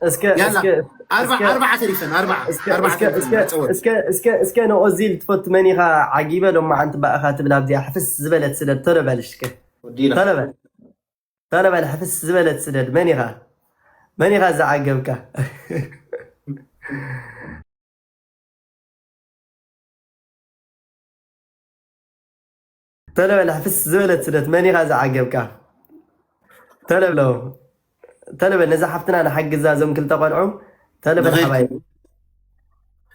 እስከ፣ ያላ፣ እስከ፣ ኣርባ-፣ እስከ፣ ኣርባዓ ተሪፈን፣ ኣርባዓ፣ እስከ፣ ኣርባዓ እስከ፣ ተሪፈን፣ እስከ፣ ጸወት። እስከ፣ እስከ፣ እስከ ንኦዚል ትፈቱ መን ኢኻ ዓጊበ ሎማ ሓንቲ ብኣኻ ትብል ኣብዚኣ ሕፍስ ዝበለት ስደድ ተሎ በል እስከ። ወዲና። ተሎ በል። ተሎ በል፣ ሕፍስ ዝበለት ስደድ። መን ኢኻ? መን ኢኻ ዝዓገብካ? ተሎ በል፣ ሕፍስ ዝበለት ስደድ። መን ኢኻ ዝዓገብካ? ተሎ ብሎ። ተሎ በል፣ ነዛ ሓፍትና ንሓግዛ፣ እዞም ክልተ ቆልዑ። ተሎ በል፣ ንኸይድ። ሓባይ።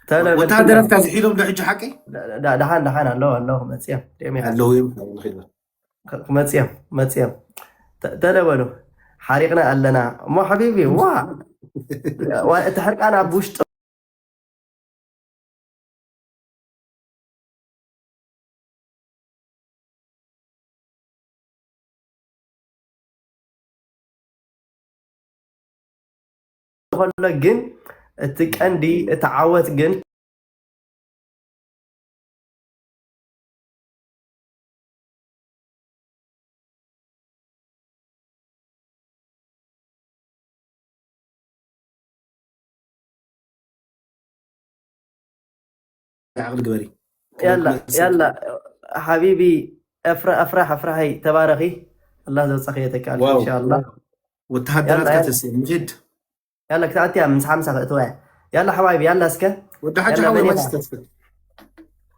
ተሎ በል፣ ወታደራት ክልተ። ካብ ዝሒዶም ዶ ሕጂ ሓቂ? ዳ-፣ ዳ-፣ ደሓን፣ ደሓን፣ ኣለዉ፣ ኣለዉ፣ መጽዮም። ደም ይሓ-፣ ኣለዉ እዮም። ንኸይድ። ክ-፣ ክመጽዮም፣ መጽዮም። ተ-፣ ተለበሉ። ሓሪቕና ኣለና። እሞ ሓቢቢ፣ ዋ! ዋ፣ እቲ ሕርቃን ኣብ ውሽጢ ከሎ ግን፣ እቲ ቀንዲ፣ እቲ ዓወት ግን፣ ዓቕሊ ግበሪ። ያላ፣ ያላ፣ ሓቢቢ፣ ኣፍራ-፣ ኣፍራህ፣ ኣፍራሃይ፣ ተባረኺ። ኣላህ ዘውጻኺ የተካል፣ ዋው። ኢንሻኣላህ። ወተሃደራት ያላ፣ ያላ። ከተስእ፣ ንኺድ። ያላ፣ ክትኣትያ፣ ምስ ሓምሳ ከእትዋ እያ። ያላ፣ ሓባይቢ፣ ያላ፣ እስከ። ወዲ ሓጂ ያላ፣ ሓወይ፣ መን መን ኢኻ? ተስእ?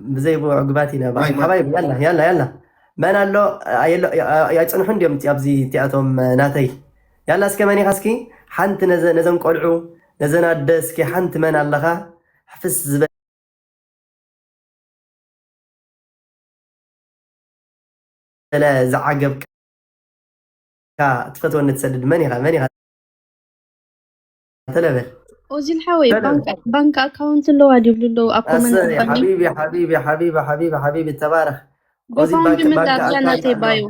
ብዘይ ብዑ ግባት ኢና፣ ባይ፣ ባይ። ሓባይቢ፣ ያላ፣ ያላ፣ ያላ። መን ኣሎ? ኣየሎ-፣ ኣይ-፣ ኣይጽንሑን ድዮም እቲ ኣብዚ እቲኣቶም ናተይ? ያላ፣ እስከ መን ኢኻ እስኪ? ሓንቲ ነዘ-፣ ነዘን ቆልዑ፣ ነዘን ኣደ እስኪ ሓንቲ መን ኣለኻ? ሕፍስ ዝበለ ዝዓገብካ ትፈትወኒ ትሰድድ መን ኢኻ? መን ኢኻ? ተለበል። ኦዚል ሓወይ፣ ተለበል። ባንክ፣ ባንክ ኣካውንት ኣለዋ ድብሉ ኣለዉ ኣብ ኮመንት ኣሰይ፣ ሓቢቢ፣ ሓቢቢ፣ ሓቢቢ፣ ሓቢቢ፣ ሓቢቢ፣ ተባረኽ። ኦዚ ባንክ፣ ጎፋንድሚ ባንክ እንዳብዛ ኣካውንት ናተይ ኣለዋ። ባዮ።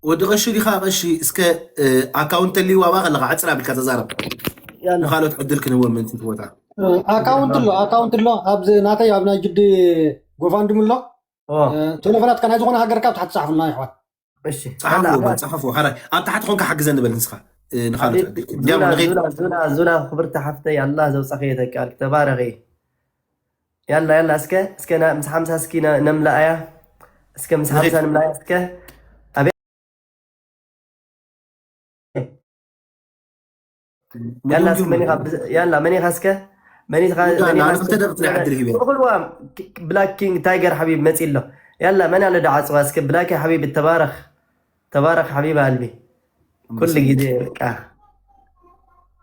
ወዲ ቀሺ ዲኻ ቀሺ? እስከ፣ እ፣ ኣካውንት ተልይዋ ባኸ ኣለኻ ዕፅር ኣቢልካ ተዛረብ። ያላ። ንኻልኦት ዕድል ክንህቦም ምእንቲ እቲ ቦታ። እ፣ ኣካውንት ኣሎ፣ ኣካውንት ኣሎ። ኣብዚ ናተይ ኣብ ናይ ግዲ ጎፋንድሚ ኣሎ። ኦ። እ፣ ቴሌፎናት ከናይ ዝኾነ ሃገርካ ኣብ ታሕቲ ጻሕፉልና ይሕዋት። እሺ። ጸሓፉ፣ ያላ፣ ኣሕዋት። ጸሓፉ። ሓራይ። ኣብ ታሕቲ ኾንካ ሓግዘኒ በል ንስኻ። እ፣ ንኻልኦት ሓቢብቲ፣ ዕድል ክንህብ። ያው ዙላ፣ ንኸይድ። ዙላ፣ ዙላ፣ ዙላ፣ ክብርቲ ሓፍተይ፣ ኣላህ ዘውጻኺ የተካል። ተባረኺ። ያላ፣ ያላ፣ እስከ፣ እስከ ና-፣ ምስ ሓምሳ እስኪ ነ-፣ ነምልኣያ። እስከ ምስ ሓምሳ ንኺድ። ንምልኣያ እስከ። ኣቤ-፣ ያላ፣ እስከ መን ኢኻ ብዝ-፣ ያላ፣ መን ኢኻ እስከ? መን ኢኻ፣ ወዳ፣ መን ኢኻ ንዓና እስከ? ክልተ ደቂቕ ጥራይ ዕድል ሂበ። እኹልዋ፣ ክ-፣ ብላክ ኪንግ ታይገር ሓቢብ መጺ ኣሎ። ያላ፣ መን ኣሎ ደዓ ጽዋ እስከ? ብላክ ሓቢብ ተባረኽ። ተባረኽ ሓቢብ ኣልቢ። ኩሉ ግዜ በቃ።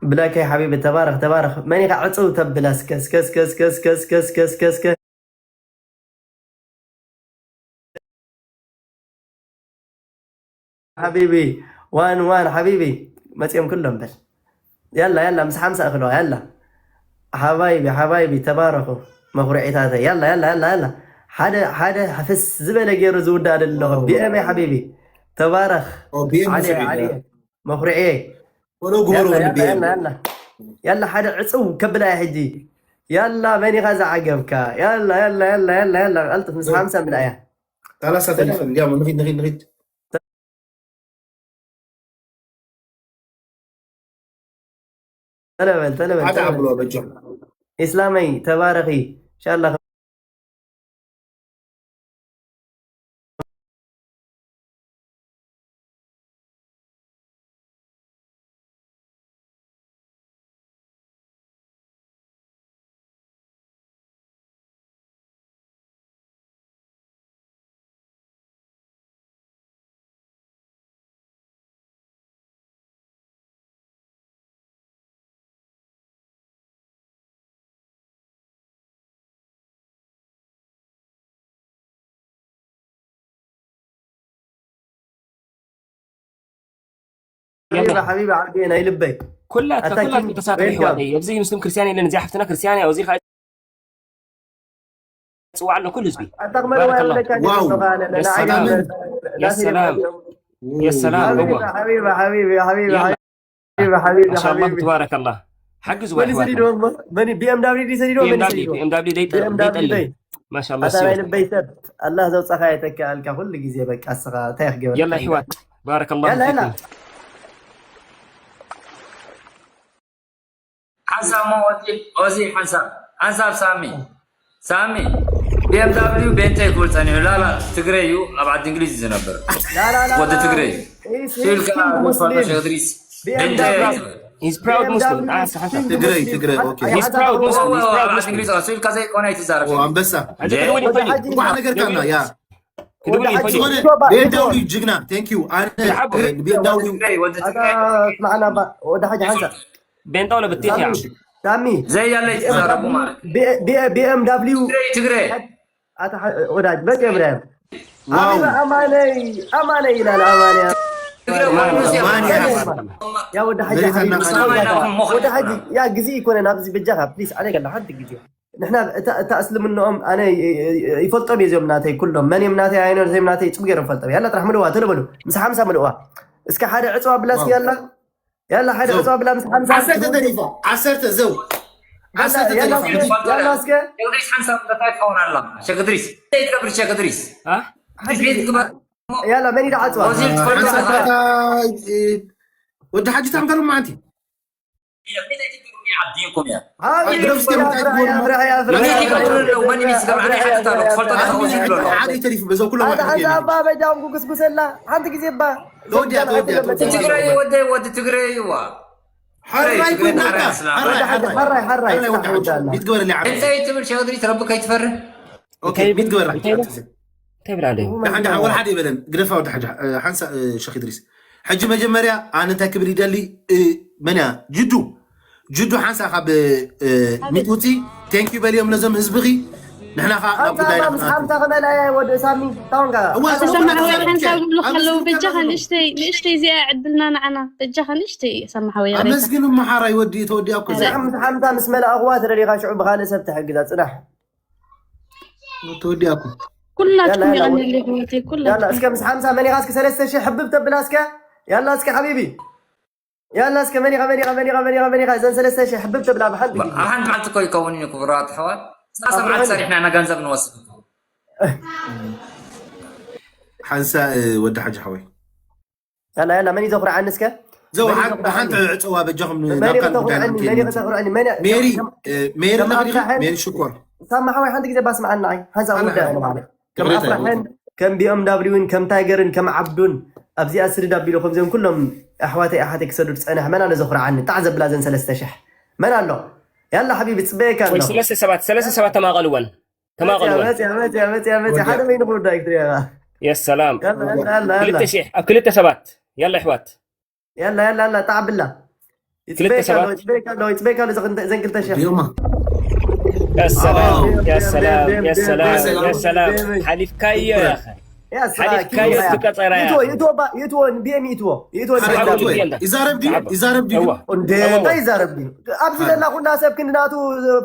ብላከይ ሓቢቢ ተባረኽ፣ ተባረኽ። መን ኢኻ ዕጽው ተብላ እስከ፣ እስከ፣ እስከ። ሓቢቢ፣ ዋን፣ ዋን፣ ሓቢቢ። መጽዮም ኩሎም በል። ያላ፣ ያላ፣ ምስ ሓምሳ እኽለዋ፣ ያላ። ሓባይቢ፣ ሓባይቢ፣ ተባረኹ። መኹርዒታተይ። ያላ፣ ያላ፣ ያላ፣ ያላ። ሓደ፣ ሓደ ሕፍስ ዝበለ ገይሩ ዝውዳእ ደለኹ። ኦ። ቢ ኤም ኤ ሓቢቢ። ተባረኽ። ኦ፣ ቢ ኤም ኤ ዓሊ፣ ሓቢቢ። ዓሊ። መኹርዒየይ። ፎሎ ግበሩ፣ ያላ፣ ወዲ ያላ፣ ቢ ኤም። ያላ፣ ያላ። ያላ፣ ሓደ ዕጽው ከብላ እያ ሕጂ። ያላ፣ መን ኢኻ ዝዓገብካ? ያላ፣ ያላ፣ ያላ፣ ያላ፣ ያላ። ቀልጥፍ፣ ምስ ወይ። ሓምሳ ምልኣያ። ሰላሳ ተሪፈን። እንዲያው ንኺድ፣ ንኺድ፣ ንኺድ። ተለበል፣ ተለበል፣ ሓታ ተለበል። ኣብሎ በጆ። ኢስላመይ፣ ተባረኺ። ኢንሻላህ። ሓቢባ ሓቢባ ዓብዲ ናይ ልበይ። ኩላትካ ኣታ ኩላትኩም ኪንግ ተሳተፉ ዌልካም። ኣሕዋተይ። ኣብዚ ሙስሊም ክርስቲያን የለን፣ እዚኣ ሓፍትና ክርስቲያን እያ። ኣብዚ ኸኣ ጽዋዕ ኣሎ ኩሉ ህዝቢ። ኣታ ክመርዋ ባረከ ኣላህ። የብለካ ዋው። ጀምሮ ኸኣ ነ- ያ ንዓይ ሰላም። ገበር። ያ ናሲር ሰላም። ይበል። ያ ሰላም። ሓቢባ እዋ። ሓቢባ ሓቢባ ሓቢባ ያላ። ሓቢባ ሓቢባ ማሻአላህ ሓቢባ። ተባረከላህ። ሓግዝዋ መን ኣሕዋትና። ሰዲድዎ እሞ? መን ቢ ኤም ዳብሊው ድዩ ሰዲድዎ? መን ቢ ኤም ዳብሊው ሰዲድዎ? ቢ ኤም ዳብሊው ደይ ጠሊ፣ ቢ ኤም ዳብሊው ደይ ጠሊ። ደይ። ማሻአላህ ኣታ ናይ ስወት። ልበይ ሰብ ኣላህ ዘውጻኻ የተካ ኣልካ ኩሉ ግዜ በቃ እስኻ እንታይ ክገብር ያላ ትደሊ? ኣሕዋት ባረከላህ ያላ ያላ ፊኩም። ሓንሳብ እሞ ኦዚ ኦዚ ሓንሳብ ሓንሳብ ሳሚ ሳሚ ቢ ኤም ዳብሊው ቤንተ ክብል ጸኒሑ ላላ ትግረ እዩ ኣብ ዓዲ እንግሊዝ እዩ ዝነብር ላላ ላላ ወዲ ትግረ እዩ ኢስ- ኢስ- ሲልካ ኢስ- ሙስሊም። ሸድሪስ ቤንተ ቢ ኤም ዳብሊው He's proud Muslim. ቢ ኤም ዳብሊው Ah, صح, صح. ፒንክ ትግረይ፣ ሙስሊም። ትግረይ፣ ሓደ- ኦኬ። ሓደ He's ሓደ proud ሓደ Muslim. He's proud ኣብ ዓዲ Muslim. እንግሊዝ እሱ ኢልካ ዘይኮነ ኣይትዛረብ። ኦ፣ ኣንበሳ። ኣንተ ትግርኛ ወዲ ይፈልጥ። ሓጂ እንኳዕ ነገርካና፣ ያ። ትግርኛ ወዲ ይፈልጥ። ሓጂ ዝኾነ ጆባ፣ ቢ ኤም ዳብሊው ጆባ። ጅግና፣ thank you። ኣነ፣ ሓቦ። ቢ ኤም ዳብሊው ወዲ ኣታ ትግረይ። ስማዕና ባ-፣ ወዲ ሓጂ ሓንሳ። ቤንጣው ለብትሽ ያ። ሳሚ፣ ሳሚ። ዘይ ያለ ይዛረቡ ማለት። ቢ-፣ ቢ-፣ ቢ ኤም ዳብሊው ትግረይ፣ ትግረይ። ኣታ ሓ-፣ ወዳጅ፣ በቃ እብራሂም። ዋው። ኣቢባ ኣማነይ፣ ኣማነይ ይላል፣ ኣማንያ። ትግረይ ወዲ ሙሴ ማን ማለት። ያ ወዲ ሓጂ መሬት ሓቢቢ፣ ኣናኻኒ። ወዲ ሓጂ፣ ያ ግዜ ይኮነ፣ ናብዚ በጃኻ፣ ፕሊስ፣ ኣነ ከላ ሓንቲ ግዜ። ንሕና እታ፣ እታ እስልምናኦም ኣነ ይ-፣ ይ-፣ ይፈልጦም እየ እዚኦም ናተይ ኩሎም። መን እዮም ናተይ፣ ኣይኖር እዮም ናተይ፣ ጽቡቅ ገይሮም ፈልጦም። ያላ ጥራሕ ምልእዋ፣ ቶሎ በሉ። ምስ ሓምሳ ምልእዋ። እስከ ሓደ ዕጽዋ ብላ እስኪ ዋው። ያላ። ያላ ሓደ ዘው። ዕጽዋ ብላ ምስ ሓምሳ። ዓሰርተ ተሪፋ፣ ዓሰርተ ዘው። ያላ፣ ዓሰርተ ያላ ተሪፋ። እስከ፣ ያላ እስከ። ሸክ ድሪስ ሓንሳብ እንታይ ትኸውን ኣላ? ሸክ ድሪስ። እንታይ ትገብር ሸክ ድሪስ? አ? ቤት ግበር። ያላ መን ይዳ ዕጽዋ? ኦዚ ትፈልጦ ሓንሳብ ኣለኻ? ተሪፋ፣ እ፣ ወዲ ሓጂ ታንከሉ ማንቲ። ሓደ ተሪፉ፣ በዛ ኩሎም ኣሕዋት እዮም። ሓንቲ ግዜ እባ። ተወዲያ፣ ተወዲያ፣ ተወዲያ። ትግራይ ወደ፣ ወደ ትግራይ እዋ። ሓራይ ትግራይ ኮይና፣ ሓራይ ኣስላም። ሓራይ፣ ሓራይ፣ ሓራይ፣ ሓራይ፣ ሓራይ፣ ወዲ ሓጂ። ሓራይ። ሚት ግበረለይ፣ ዓረብ። እንታይ ትብል ሸድሪ ትረቢ ከይትፈርህ? ኦኬ፣ እንታይ ሚት ግበረለይ። እንታይ እንታይ ብላ ደይ? ደሓን፣ ደሓን፣ ወላ ሓደ ይበለን። ግደፋ ወዲ ሓጂ፣ እ፣ ሓንሳ፣ እ፣ ሸኽ ኢድሪስ። ሕጂ መጀመርያ ኣነ እንታይ ክብል ይደሊ፣ እ፣ መን እያ? ጅዱ። ጅዱ ሓንሳ ካብ፣ እ፣ ሚጡቲ፣ ቴንክ ዩ በልዮም ነዞም ህዝብኺ። ንሕና ኸኣ ናብ ሓንሳ ጉዳይና ምስ ክንኣቱ። ሓንሳ ክመልኣ እየ ወዲ ሳሚ፣ ታውን ከኣ። እዋ፣ ሓንሳ እዋ፣ ሓንሳ እዋ፣ ዝብሉ ኣብ ከለዉ፣ ህዝቢ በጃኻ ከኣ ንእሽተይ፣ ንእሽተይ እዚኣ ዕድልና ንዓና። በጃኻ ንእሽተይ፣ ሳሚ ሓወይ፣ ኣብ የቕሬታ። መስጊኑ መሓራይ ወዲ ተወዲኣ እኮ ኣረ። እዚኣ። ምስ ሓንሳ ምስ መላእኽዋ ተደሊኻ ሽዑ ብኻልእ ሰብ ትሕግዛ፣ ጽናሕ። ተወዲኣኩም። ኩላትኩም ያላ፣ ያላ። የቐንየለይ ኣሕዋተይ፣ ኩላትኩም። ያላ፣ እስከ ምስ ሓምሳ መን ኢኻ እስከ ሰለስተ ሺሕ ሕብብ ተብላ እስከ? ያላ፣ እስከ ሓቢቢ። ያላ፣ እስከ መን ኢኻ፣ መን ኢኻ፣ መን ኢኻ፣ መን ኢኻ፣ መን ኢኻ? እዘን ሰለስተ ሺሕ ሕብብ ተብላ ብሓንቲ ግዜ። ኣብ ሓንቲ መዓልቲ እኮ ይከውን እዩ ክቡራት ኣሕዋት። ሰላሳ ኣብ መዓልቲ ሓንቲ። ሰሪሕና ኢና ገንዘብ ንወስድ። ሓንሳ፣ እ፣ ወዲ ሓጂ ሓወይ። ያላ፣ ያላ፣ መን እዩ ዘኹርዓኒ እስከ? ዘው፣ መን እዩ ሓ-፣ ዘኹርዓኒ? ብሓንቲ ዕጽዋ በጃኹም መን እዩ ናብታ ጉዳይ ከተኹርዓኒ? መን እዩ ንከይድ። ከተኹርዓኒ? መን እያ-፣ ሜሪ፣ ከም-፣ እ፣ ሜሪ ከም ንቕድሚት፣ ኣፍራሕን ሜሪ ሽኮር። ሳሚ ሓወይ፣ ሓንቲ ግዜ ባስምዓና፣ ኣይ፣ ሓንሳብ ኣላ፣ ጉዳይ ኣላ። ኣለ ማለት። ከም ይቕሬታ ኣፍራሕን፣ ከም ቢ ኤም ዳብሊውን፣ ከም ታይገርን፣ ከም ዓብዱን፣ ኣብዚኣ ስድድ ኣቢሉ፣ ከምዚኦም ኩሎም ኣሕዋተይ ኣሓተይ ክሰዱ ዝጸንሐ መን ኣሎ ዘኹርዓኒ? ጣዕ ዘብላ ዘን ሰለስተ ሽሕ። መን ኣሎ? ያላ ሓቢቢ፣ ጽበየካ ወይ ኣለኹ። ሰለስተ ሰባት፣ ሰለስተ ሰባት ተማቐልወን። ተማቐልወን። መጽያ፣ መጽያ፣ መጽያ፣ መጽያ። ወዲያ። ሓደ በይኑ ክውዳ ይክትሪያ። ያ ሰላም። ያላ፣ ያላ፣ ያላ፣ ያላ። ክልተ ሺሕ፣ ኣብ ክልተ ሰባት። ያላ ኣሕዋት። ያላ፣ ያላ፣ ያላ፣ ጣዕ ብላ። ክልተ ይጽበየካ ሰባት። ኣለዎ፣ ይጽበየካ ኣለዎ፣ ይጽበየካ ኣለዎ፣ ዘን ክልተ ሺሕ። ዲዮማ። ያ ሰላም፣ ኣዎ። ያ ሰላም፣ ያ ሰላም፣ ያ ሰላም። ሓሊፍካዮ ያ ኢኻ። ያስ፣ ሓሊፍካዮ ያ። ትቀጸራ ኢያ። ይእትዎ፣ ይእትዎ፣ ባ-፣ ይእትዎ፣ ን ቢ ኤም ይእትዎ፣ ይእትዎ፣ ሓራይ ይእትዎ። ይእትዎ። ይዛረብ ድዩ? ሓራይ። ይዛረብ ድዩ? ሓራይ። እንደ ኣዎ። እንታይ ይዛረብ ድዩ? ኣብዚ ኣዎ። ዘላ ኩላ ሰብ ክንዲ ናቱ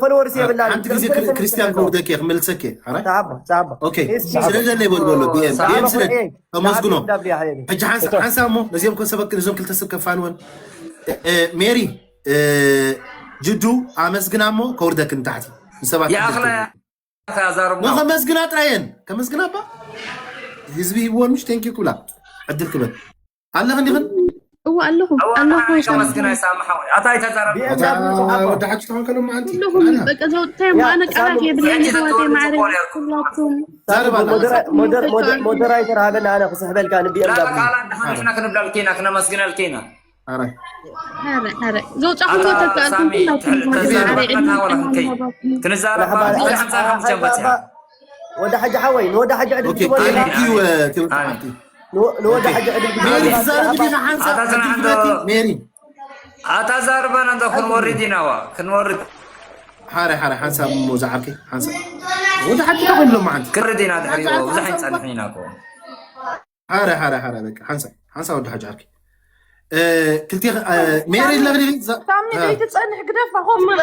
ፎሎወርስ የብላን። ሓንቲ ግዜ ክሪ-፣ ክርስቲያን ክወርደኪ እየ፣ ክምልሰኪ እየ። ሓራይ? ሰሓቦ፣ ሰሓቦ። ኦኬ። እስኪ ስለ ዘለ ይበል በሎ፣ ቢ ኤም፣ ቢ ኤም ስለ ሓራይ። ተመስግኖ። ዳብሊ፣ ዳብሊ፣ ሓራይ። ሕጂ ሓንሳ-፣ እቶ። ሓንሳብ እሞ ነዚኦም ኮ ሰባት ነዞም ክልተ ሰብ ከፋንወን። እ፣ ሜሪ፣ እ፣ ጅዱ ኣመስግና እሞ ከውርደክ ንታሕቲ። ንሰባት ይኣኽላ ክልተ እያ። ከዛረቡ ነው። ከመስግና ጥራየን፣ ከመስግና እባ። ህዝቢ ሂብወን ምሽ፣ ቴንክ ዩ ክብላ። ዕድል ክበል። ኣለኽን ዲኽን? እወ ኣለኹ፣ እወ ኣለኹ ኣታ ሳሚ። ከመስግና ይሳምሓ ወይ። ኣታ ኣይተዛረብ። ቢ ኤም ዳብሊው ኣታ ጸሓፎ። ወዲ ሓቂ ትኾን ከሎ መዓንቲ። ኩልኹም ኣና። በቃ ዘውጥታዮም ያ፣ ኣነ ቃላት ሳሚ። የብለይን ዘውጥታዮም ኣሕዋተይ ማዕረ። ኩላትኩም። ዛረብ ኣላ። ሞደራ-፣ ሞደር-፣ ሞደር-፣ ሞደራይተር ሃበና ኣነ ክስሕበልካ ን ቢ ኤም ላ ዳብሊው። በቃ ኣላ ንሕና ክነብላልኪ ኢና፣ ክነመስግነልኪ ኢና። ኣረ። ኣረ፣ ኣረ። ዘውጻኹም ኣታ ተካእኩም ሳሚ፣ ኩላትኩም ትሕል-፣ ማለት ተዛረብ፣ ኣረ፣ ኣታ ወላ ክንከይ። ክንዛረብ መርሓባ፣ ብዙሕ ኣንጻር ሓሙሽተ ኣንጻር በጺሓ። ወዲ ሓጂ ሓወይ፣ ንወዲ ሓጂ ዕድል ኦኬ፣ ግበሩ። ቴንክ ዩ፣ እ፣ ቴንክ ዩ። ኣይ። ንወ-፣ ንወዲ ኦኬ። ሓጂ ዕድል ግበሩ። ሜሪ፣ ትዛረቢ ዲኻ ሓንሳብ ኣታ ጽናሕ ዕድል እንዶ። ግበርኪ፣ ሜሪ። ኣታ ዛርባና እንዶ ክንወርድ ኢና ዋ፣ ክንወርድ። ሓረ፣ ሓረ፣ ሓንሳብ እሞ ዝዓርከይ፣ ሓንሳብ። ወዲ ሓጂ ተኾይኑ ሎማዓንቲ። ክንወርድ ኢና ድሕሪኡ፣ ሓንሳብ፣ ብዙሕ ሓንሳብ ኣይንጸንሕን ኢና እኮ። ሓረ፣ ሓረ፣ ሓረ፣ በቃ፣ ሓንሳብ፣ ሓንሳብ ወዲ ሓጂ ዓርከይ። ክልቲ ሜሪ ለግሪ ሳሚ ዘይትፀንሕ ግደፋ። ኮፍ እምበል፣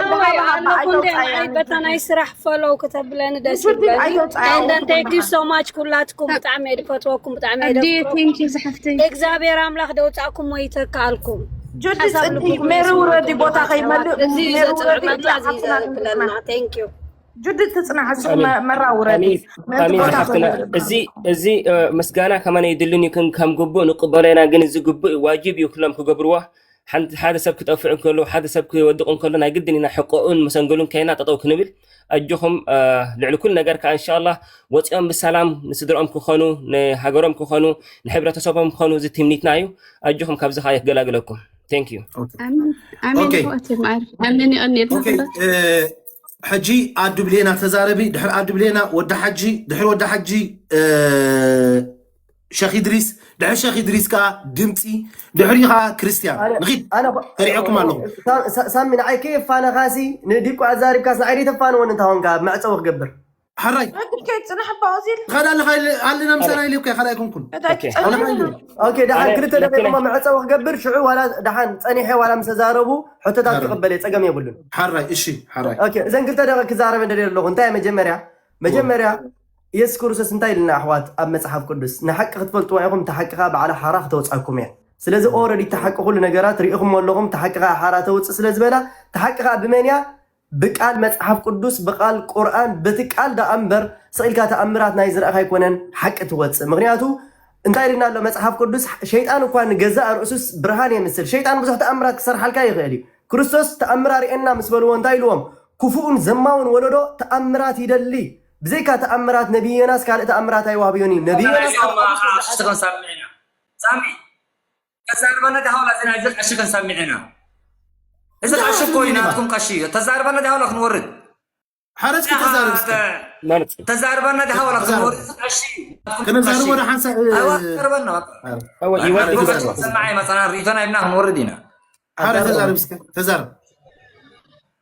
ኣለኹ እንደ ንዓይ በታ ናይ ስራሕ ፈሎው ክተብለኒ ደስ ይብለኒ። And then thank you so much ኩላትኩም፣ ብጣዕሚ እየ ዝፈትወኩም፣ ብጣዕሚ እየ ኣዲ ዘፍቅረኩም። ቴንኪ ዝሓፍተይ እግዚኣብሔር ኣምላኽ ደውፃእኩም ወይ ይተካልኩም። ጁዲ ፅንሒ ሜሪ ውረዲ፣ ቦታ ከይመልእ እዚ እዩ ሜሪ ውረዲ። ዘፅብዕና፣ እዚ እዩ ዘፅብዕና። Thank you። ጁዲ ትፅናሕ፣ እዚ መራ ውረዲ። ኣሜን ሓፍትና፣ እዚ እዚ እ፣ ምስጋና ከማን የድልን እዩ፣ ከም ከም ግቡእ ንቅበሎ ኢና። ግን እዚ ግቡእ ዋጅብ እዩ ኩሎም ክገብርዎ። ሓንቲ ሓደ ሰብ ክጠፍዕ እንከሎ፣ ሓደ ሰብ ክወድቕ እንከሎ ናይ ግድን ኢና ሕቆኡን መሰንገሉን ከይና ጠጠው ክንብል። ኣጆኹም እ፣ ልዕሊ ኩሉ ነገር ከዓ እንሻላ ወፂኦም ብሰላም ንስድርኦም ክኾኑ፣ ንሃገሮም ክኾኑ፣ ንሕብረተሰቦም ክኾኑ፣ እዚ ትምኒትና እዩ። ኣጆኹም፣ ካብዚ ከዓ የገላግለኩም። Thank you። ኣሜን ኣሜን ኦኬ። ይወት ማር ኣሜን ይቀኒልና ኦኬ፣ እ፣ ሕጂ ኣዱ ብሌና ተዛረቢ፣ ድሕሪ ኣዱ ብሌና ወዲ ሓጂ፣ ድሕሪ ወዲ ሓጂ እ፣ ሸኽ ኢድሪስ፣ ድሕሪ ሸኽ ኢድሪስ ከዓ ድምፂ፣ ድሕሪ ከዓ ክርስቲያን። ንኺድ፣ ኣነ ተሪኦኩም ኣለኹ። ሳ- ሳ- ሳሚ ንዓይ ከየፋነኻሲ ንዲቁ ኣዛሪብካስ ንዓይ ደይተፋንወን እንታ ኾንካ መዕፀዊ ክገብር። ሓራይ ከይድ ጽናሕ ባኦዚል ኻዳ ኣለኻ ኣለና ምሳና ኢለ እኮ ካልኣይ ኮንኩን። እታይ ትጸንሕ ኦኬ፣ ደሓን ክልተ ደቂቕ እሞ መዕፀዊ ክገብር፣ ሽዑ ዋላ ደሓን ፀኒሐ ዋላ ምስ ተዛረቡ ሕቶታት ክቕበል እየ፣ ፀገም የብሉን። ሓራይ እሺ፣ ሓራይ ኦኬ፣ እዘን ክልተ ደቂቕ ክዛረብ እንደልየ ኣለኹ። እንታይ መጀመርያ መጀመርያ ኢየሱስ ክርስቶስ እንታይ ኢልና ኣሕዋት ኣብ መጽሓፍ ቅዱስ? ንሓቂ ክትፈልጥዋ ኢኹም፣ እቲ ሓቂ ኸኣ ባዕላ ሓራ ክተውጻኩም እያ። ስለዚ ኦረዲ እቲ ሓቂ ኩሉ ነገራት ርኢኹም ኣለኹም፣ እቲ ሓቂ ኸኣ ሓራ ተውጽእ ስለ ዝበላ፣ እቲ ሓቂ ኸኣ ብመን እያ? ብቃል መጽሓፍ ቅዱስ፣ ብቃል ቁርኣን፣ በቲ ቃል ደኣ እምበር ስቕ ኢልካ ተኣምራት ናይ ዝረኣኻ ኣይኮነን ሓቂ ትወጽእ። ምኽንያቱ እንታይ ኢልና ኣሎ መጽሓፍ ቅዱስ? ሸይጣን እኳ ንገዛእ ርእሱስ ብርሃን የምስል። ሸይጣን ብዙሕ ተኣምራት ክሰርሓልካ ይኽእል እዩ። ክርስቶስ ተኣምር ኣርእየና ምስ በልዎ እንታይ ኢልዎም? ክፉእን ዘማውን ወለዶ ተኣምራት ይደሊ። ብዘይካ ተኣምራት ነቢይ ዮናስ ካልእ ተኣምራት ኣይዋህብዮን እዩ። ነቢይ ዮናስ ካብ ሽትኽን ሳሚዕና ሳሚ ተዛርበና ዳሃውላ ዝና እዚ ቀሺ ክንሰምዕ ኢና። እዚ ቀሺ እኮ እዩ ናትኩም ቀሺ እዩ። ተዛርበና ዳሃውላ ክንወርድ ሓረስ ክተዛረብ እስከ መርፅ ተዛርበና ዳሃውላ ክንወርድ እዚ ቀሺ እዩ። ናትኩም ከነዛርቦ ቀሺ እዩ። ዶ ሓንሳእ ኣይዋ ተዛርበና በቃ። ይወርድ ናትኩም ቀሺ ይዛረብ ክንሰምዕ ኣይመፀናን። ርኢቶና ይብና ክንወርድ ኢና። ሓደ ተዛረብ እስከ ተዛረብ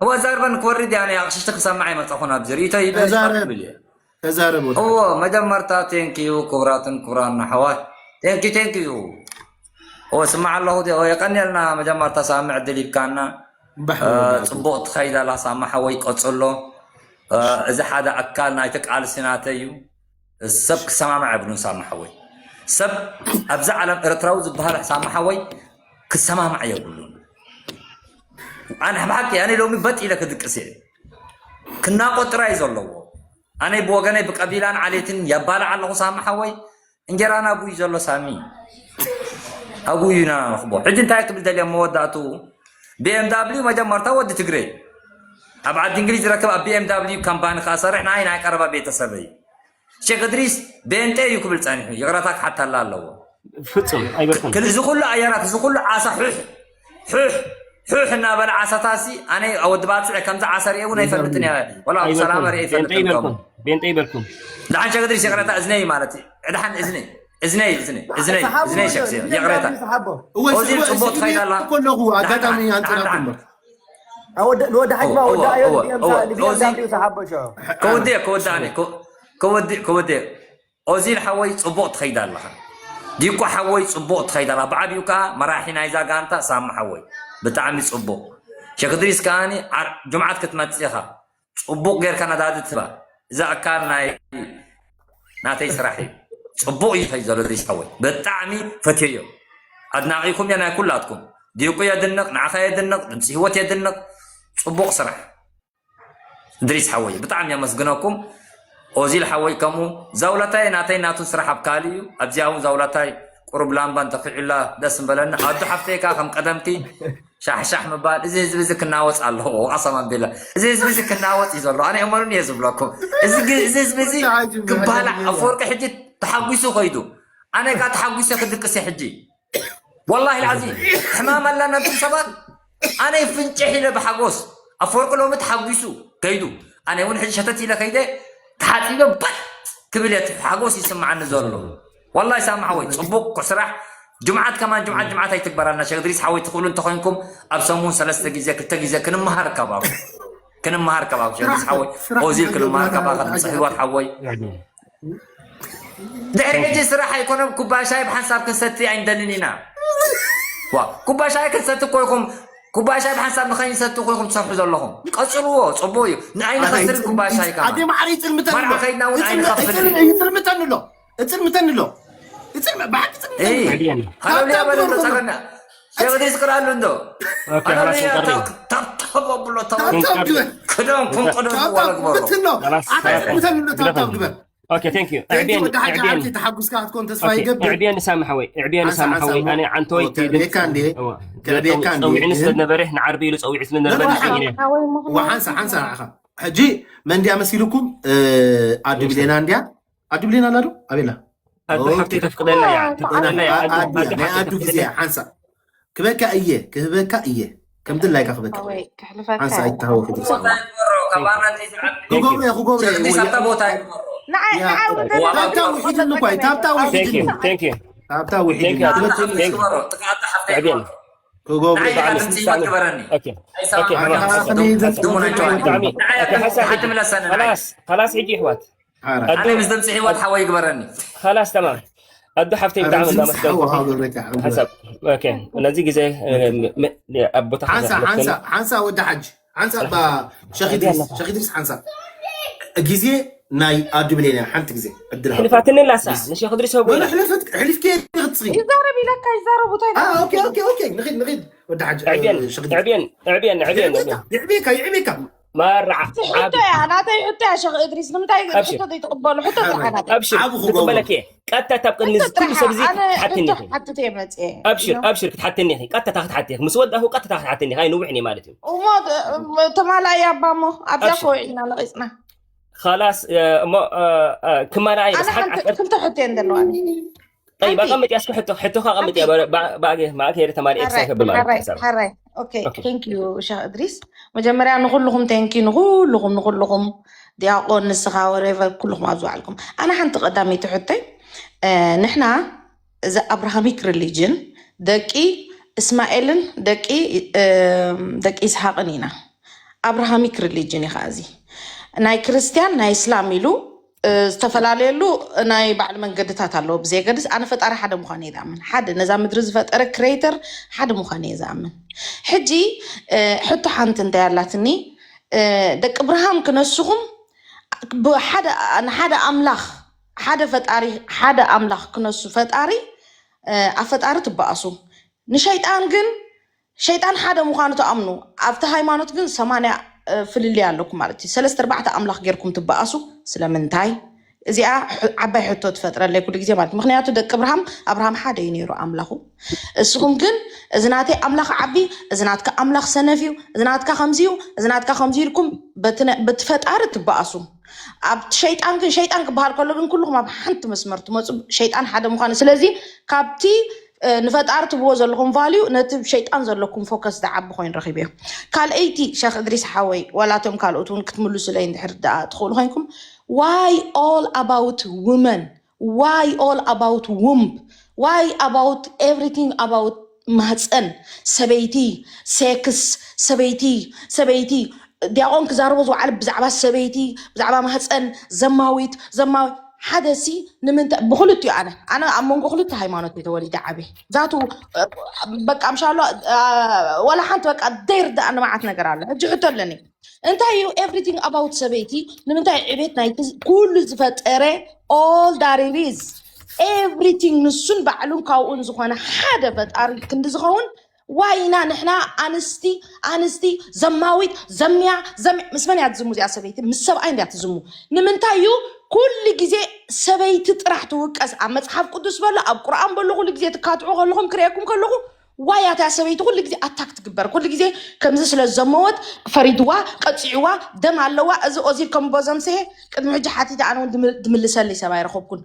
እዋ ዛርበን ክወርድ እያ። ኣነ ኣቕሽሽቲ ክሰምዕ ኣይመጻኹን ኣብዚ ርእይቶ ይበል ተዛረብ። ክብል እየ። ተዛረብ ወዲ እዎ መጀመርታ ቴንኪዩ ክቡራትን ክቡራን ኣሕዋት ቴንኪ ቴንኪዩ። እዎ ስማዕ ኣለኹ ዲ- እዎ የቀንየልና መጀመርታ ሳሚ ዕድል ሂብካና። እምባሕ እ፣ ጽቡቕ ትኸይድ ኣላ ሳሚ ሓወይ ቀጽሎ። እ፣ እዚ ሓደ ኣካል ናይቲ ቃልሲ ናተይ እዩ። ሰብ ክሰማማዕ የብሉን ሳሚ ሓወይ። ሰብ ኣብዚ ዓለም ኤርትራዊ ዝበሃል ሳሚ ሓወይ ክሰማማዕ የብሉን። ኣነ ብሓቂ ኣነ ሎሚ በጥ ኢለ ክድቅስ እየ። ክናቆጥራ እዩ ዘለዎ። ኣነ ብወገነይ ብቀቢላን ዓሌትን የባልዕ ኣለኹ ሳሚ ሓወይ። እንጀራና ኣብኡ እዩ ዘሎ ሳሚ። ኣብኡ እዩ ኢና ንረኽቦ። ሕጂ እንታይ ክብል ደልየ መወዳእትኡ? ቢ ኤም ዳብሊዩ መጀመርታ ወዲ ትግሬ ኣብ ዓዲ እንግሊዝ ዝረክብ ኣብ ቢ ኤም ዳብሊዩ ካምፓኒ ከኣ ሰርሕ ንዓይ ናይ ቀረባ ቤተሰበይ። ሼክ እድሪስ ቤንጤ እዩ ክብል ጸኒሑ። ይቕረታ ክሓተላ ኣለዎ። ፍጹም ኣይበልኩም ክል እዚ ኩሉ ኣየራት እዚ ኩሉ ዓሳ ሑሕ ሑሕ ሑሕ እናበለ ዓሳታሲ ኣነ ወዲ ባጽዕ ከምዚ ዓሳ ርእየ እውን ኣይፈልጥን እየ። ወላ ኣብ ሰላማ ርእየ ቤንጠ ኣይፈልጥን። ይበልኩም ቤንጠ ይበልኩም ደሓን ሸክ እድሪስ ይቕረታ እዝነይ ማለት እዩ። ደሓን እዝነይ እዝነይ እዝነይ እዝነይ እዝነይ እዝነይ ሸክ ይቕረታ። ሰሓቦ እወ ኦዚል ጽቡቕ ትኸይድ ኣላ። ከለኹ ኣጋጣሚ ደሓን፣ ኣንጸላኩም ደሓን። ወደ ወደ ሓጅማ ኦ፣ ወደ ኦ፣ ኣዮ ኦ፣ ቢኤም ኦ፣ ቢኤም ኦዚል ዳብሊው ሰሓቦ ሾ ከወዲእ ከወዲእ ኣነ ከ- ከወዲእ ከወዲእ ኦዚል ሓወይ ጽቡቕ ትኸይድ ኣለኻ። ዲቆ ሓወይ ጽቡቕ ትኸይድ ኣለኻ። ብዓቢኡ ከኣ መራሒ ናይዛ ጋንታ ሳሚ ሓወይ ብጣዕሚ ጽቡቕ። ሸክ እድሪስ ከኣኒ ዓር- ጁምዓት ክትመጽእ ኢኻ። ጽቡቕ ጌርካ ነዳዲ ትባ። እዚ ኣካል ናይ ናተይ ስራሕ እዩ። ጽቡቕ እዩ ዝኸይድ ዘሎ እድሪስ ሓወይ። ብጣዕሚ ፈትየዮ። ኣድናቒኩም እየ ናይ ኩላትኩም። ዲቁ የድንቕ፣ ንዓኻ የድንቕ፣ ድምፂ ህይወት የድንቕ። ጽቡቕ ስራሕ። እድሪስ ሓወይ ብጣዕሚ የመስግነኩም። ኦዚል ሓወይ ከምኡ ዛውላታይ ናተይ ናቱን ስራሕ ኣብ ካልእ እዩ። ኣብዚኣ እውን ዛውላታይ ቁሩብ ላምባ እንተኺዑላ ደስ ምበለኒ። ኣዱ ሓፍተይ ከኣ ከም ቀደምኪ ሻሕሻሕ ምባል። እዚ ህዝቢ እዚ ክናወፅ ኣለዎ። ኣሳማን ቤላ እዚ ህዝቢ እዚ ክናወፅ እዩ ዘሎ። ኣነ እመኑን እየ ዝብለኩም። እዚ ግ- እዚ ህዝቢ እዚ ክባላዕ ኣፈወርቂ ሕጂ ተሓጒሱ ከይዱ ኣነ ከኣ ተሓጒሰ ክድቅስ እየ ሕጂ። ወላሂ ልዓዚም ሕማም ኣላ ነብቶም ሰባት ኣነ ፍንጭሕ ኢለ ብሓጎስ ኣፈወርቂ ሎሚ ተሓጒሱ ከይዱ ኣነ እውን ሕጂ ሸተት ኢለ ከይደ ተሓፂበ በጥ ክብል እየ ሓጎስ ይስምዓኒ ዘሎ። ወላሂ ሳሚ ሓወይ ጽቡቅ ስራሕ። ጅምዓት ከማን ጅምዓት ጅምዓት ኣይትግበራልና ሸክ እድሪስ ሓወይ ትኽእሉ እንተኾይንኩም ኣብ ሰሙን ሰለስተ ግዜ ክልተ ግዜ ክንመሃር ካብ ኣብኡ ክንመሃር ካብ ኣብኡ ሸክ እድሪስ ሓወይ ኦዚል ክንመሃር ካብ ኣኻ ድምፂ ህይወት ሓወይ ድሕሪ ሕጂ ስራሕ ኣይኮነም ኩባያ ሻሂ ብሓንሳብ ክንሰቲ ኣይንደልን ኢና። ዋ፣ ኩባይ ሻሂ ክንሰቲ እኮ ኢኹም። ኩባይ ሻሂ ብሓንሳብ ንኸይንሰቲ እኮ ኢኹም ትሰምሑ ዘለኹም። ቀጽልዎ፣ ጽቡቕ እዩ። ንኣይ ንኸስርን ኩባይ ሻሂ ከማን። ኣደ ማዕረ ይጽልምተን ኣሎ። መርዓ ከይድና እውን ኣይንኸፍልን። ይጽልምተን ኣሎ። እጽልምተን ኣሎ። እጽልም-፣ ብሓቂ እጽልምተን ኣሎ። ሃለሉያ በሉ እንዶ ጸገና። ሸበደይ ዝቅር ኣሉ እንዶ። ሃለሉያ። ታብታብ ኣብሎ። ታብታብ ግበር። ክዳንኩም ቅደዱ። ታብታብ ግበሩ። ኣታ እጽልምተን ኣሎ። ታብታብ ግበር። ኦኬ፣ ቴንክ ዩ። ኣዕብየኒ፣ ኣዕብየኒ። ተሓጉስካ ክትኮን ተስፋ ይገብር። ኣዕብየኒ ሳሚ ሓወይ፣ ኣዕብየኒ ሳሚ ሓወይ። ኣነ ዓንተወይ ከዕብየካ እንድየ። ከዕብየካ እንድየ። ጸዊዕኒ ስለ ዝነበረ፣ ንዓርቢ ኢሉ ጸዊዑ ስለ ዝነበረ። ወሓንሳ ሓንሳ ንዓኻ። ሕጂ መን እንድያ መሲልኩም? ኣዱ ብሌና እንድያ። ኣዱ ብሌና ኣላ ዶ ኣቤላ? ኣዱ ሓፍተይ ተፍቅደላ እያ። ተፍቅደላ እያ። ናይ ኣዱ ግዜ ሓንሳ ክበካ እየ፣ ክህበካ እየ። ከም ድላይካ ክበካ። ሓንሳ ኣይተሃወ ክድርሳ ክገብሮ እየ፣ ክገብሮ እየ። ታብታ ውሒድኒ እኳ፣ ታብታ ውሒድኒ። ታብታ ውሒድኒ። ክገብሮ እየ። ከላስ ሕጂ ይሕዋት ኣነ ምስ ደምፂ ሕይወት ሓወይ ግበረኒ። ከላስ ተማም ኣዱ ሓፍተይ ብጣዕሚ እንዳመስገንኩ ሓሳብ ነዚ ግዜ ኣብ ቦታ ሓንሳ ወዲ ሓጂ ሓንሳ ባ ሸኽ ድሪስ ሓንሳ ግዜ ናይ ኣዱ ብሌና ሓንቲ ግዜ ዕድል ሕልፋትኒ ላሳ ንሸኽ ድሪስ ህቡ ሕልፍከ ክትስኺ ይዛረብ ኢለካ ይዛረቡ እንታይ ንኺድ ንኺድ ወዲ ሓጂ ዕብየን ዕብየን ዕብየን ይዕብየካ ይዕብየካ መርዓ ሕቶ እያ ናተይ ሕቶ እያ ሸኽ እድሪስ ንምንታይ ሕቶ ዘይትቕበሉ ሕቶ ኣብሽር ክቕበለክ እየ ቀጥታ ኣብ ቅድሚ ኩሉ ሰብ እዚ ክትሓትኒ ኢኺ ሓትት እየ መፅየ ኣብሽር ኣብሽር ክትሓትኒ ኢኺ ቀጥታ ክትሓቲ ኢኺ ምስ ወዳእኹ ቀጥታ ክትሓትኒ ኢኺ ኣይንውሕን እየ ማለት እዩ እሞ ተማላእያ እባ እሞ ኣብዛ ከውዒልና ነቒፅና خلاص እሞ ክመላእ እየ ኣነ ሓንቲ ክልተ ሕቶ እየን ዘለዋኒ طيب ኣቐምጥ ያስኩ ሕቶ ሕቶኻ ኣቐምጥ ያ ባጌ ማእከ ሄደ ተማሪ ኤክሳይ ከብል ማለት ሓራይ ኦኬ ቴንክ ዩ ሸኽ እድሪስ መጀመርያ ንኩልኹም ቴንክ ዩ ንኩልኹም ንኩልኹም ዲያቆን ንስኻ ወሬቨር ኩልኹም ኣብ ዝባዕልኩም ኣነ ሓንቲ ቀዳመይቲ ሕቶይ ንሕና እዚ ኣብርሃሚክ ሪሊጅን ደቂ እስማኤልን ደቂ ደቂ ይስሓቅን ኢና ኣብርሃሚክ ሪሊጅን እዩ ከዓ እዚ ናይ ክርስትያን ናይ እስላም ኢሉ ዝተፈላለየሉ ናይ ባዕሉ መንገድታት ኣለዎ ብዘየገድስ ኣነ ፈጣሪ ሓደ ምዃን እየ ዝኣምን ሓደ ነዛ ምድሪ ዝፈጠረ ክሬተር ሓደ ምዃን እየ ዝኣምን ሕጂ ሕቶ ሓንቲ እንታይ ኣላትኒ ደቂ ብርሃም ክነስኹም ንሓደ ኣምላኽ ሓደ ፈጣሪ ሓደ ኣምላኽ ክነሱ ፈጣሪ ኣብ ፈጣሪ ትበኣሱ ንሸይጣን ግን ሸይጣን ሓደ ምዃኑ ትኣምኑ ኣብቲ ሃይማኖት ግን ሰማንያ ፍልልይ ኣለኩም ማለት እዩ ሰለስተ ኣርባዕተ ኣምላኽ ጌርኩም ትበኣሱ ስለምንታይ እዚኣ ዓባይ ሕቶ ትፈጥረለይ ኩሉ ግዜ ማለት ምክንያቱ ደቂ ኣብርሃም ኣብርሃም ሓደ እዩ ነይሩ ኣምላኹ እስኹም ግን እዚ ናተይ ኣምላኽ ዓቢ እዚ ናትካ ኣምላኽ ሰነፍ እዩ እዚ ናትካ ከምዚ እዩ እዚ ናትካ ከምዚ ኢልኩም በቲ ፈጣሪ ትበኣሱ ኣብ ሸይጣን ግን ሸይጣን ክበሃል ከሎ ግን ኩልኹም ኣብ ሓንቲ መስመር ትመፁ ሸይጣን ሓደ ምዃኑ ስለዚ ካብቲ ንፈጣሪ ትብዎ ዘለኹም ቫልዩ ነቲ ሸይጣን ዘለኩም ፎከስ ዝዓቢ ኮይኑ ረኺበዮ ካልኣይቲ ሸክ እድሪስ ሓወይ ዋላቶም ካልኦት እውን ክትምልሱለይ እንድሕር ደኣ ትኽእሉ ኮይንኩም why all about women why all about womb why about everything about ማህፀን ሰበይቲ ሴክስ ሰበይቲ ሰበይቲ ዲያቆን ክዛረቦ ዝወዓለ ብዛዕባ ሰበይቲ ብዛዕባ ማህፀን ዘማዊት ዘማዊ ሓደ ሲ ንምንታይ ብክልቲኡ ኣነ ኣነ ኣብ መንጎ ክልተ ሃይማኖት እየ ተወሊደ ዓብየ ዛቱ በቃ ምሻሎ ዋላ ሓንቲ በቃ ደይር ደኣ ንመዓት ነገር ኣሎ ሕጂ ሕቶ ኣለኒ እንታይ እዩ everything about ሰበይቲ ንምንታይ ዕቤት ናይቲ ኩሉ ዝፈጠረ all that it is everything ንሱን ባዕሉን ካብኡን ዝኾነ ሓደ ፈጣሪ ክንዲ ዝኸውን ዋይ ኢና ንሕና ኣንስቲ ኣንስቲ ዘማዊት ዘምያ ዘምያ ምስ መን እያ ትዝሙ እዚኣ ሰበይቲ ምስ ሰብኣይ እንድያ ትዝሙ ንምንታይ እዩ ኩሉ ግዜ ሰበይቲ ጥራሕ ትውቀስ ኣብ መፅሓፍ ቅዱስ በሎ ኣብ ቁርኣን በሎ ኩሉ ግዜ ትካትዑ ከለኹም ክርእየኩም ከለኹ ዋይ ኣታ ሰበይቲ ኩሉ ግዜ ኣታክ ትግበር ኩሉ ግዜ ከምዚ ስለ ዘመወት ፈሪድዋ ቀፂዕዋ ደም ኣለዋ እዚ ኦዚል ከም ቦዘምስሄ ቅድሚ ሕጂ ሓቲተ ኣነ እውን ድምልሰለይ ሰብ ኣይረኸብኩን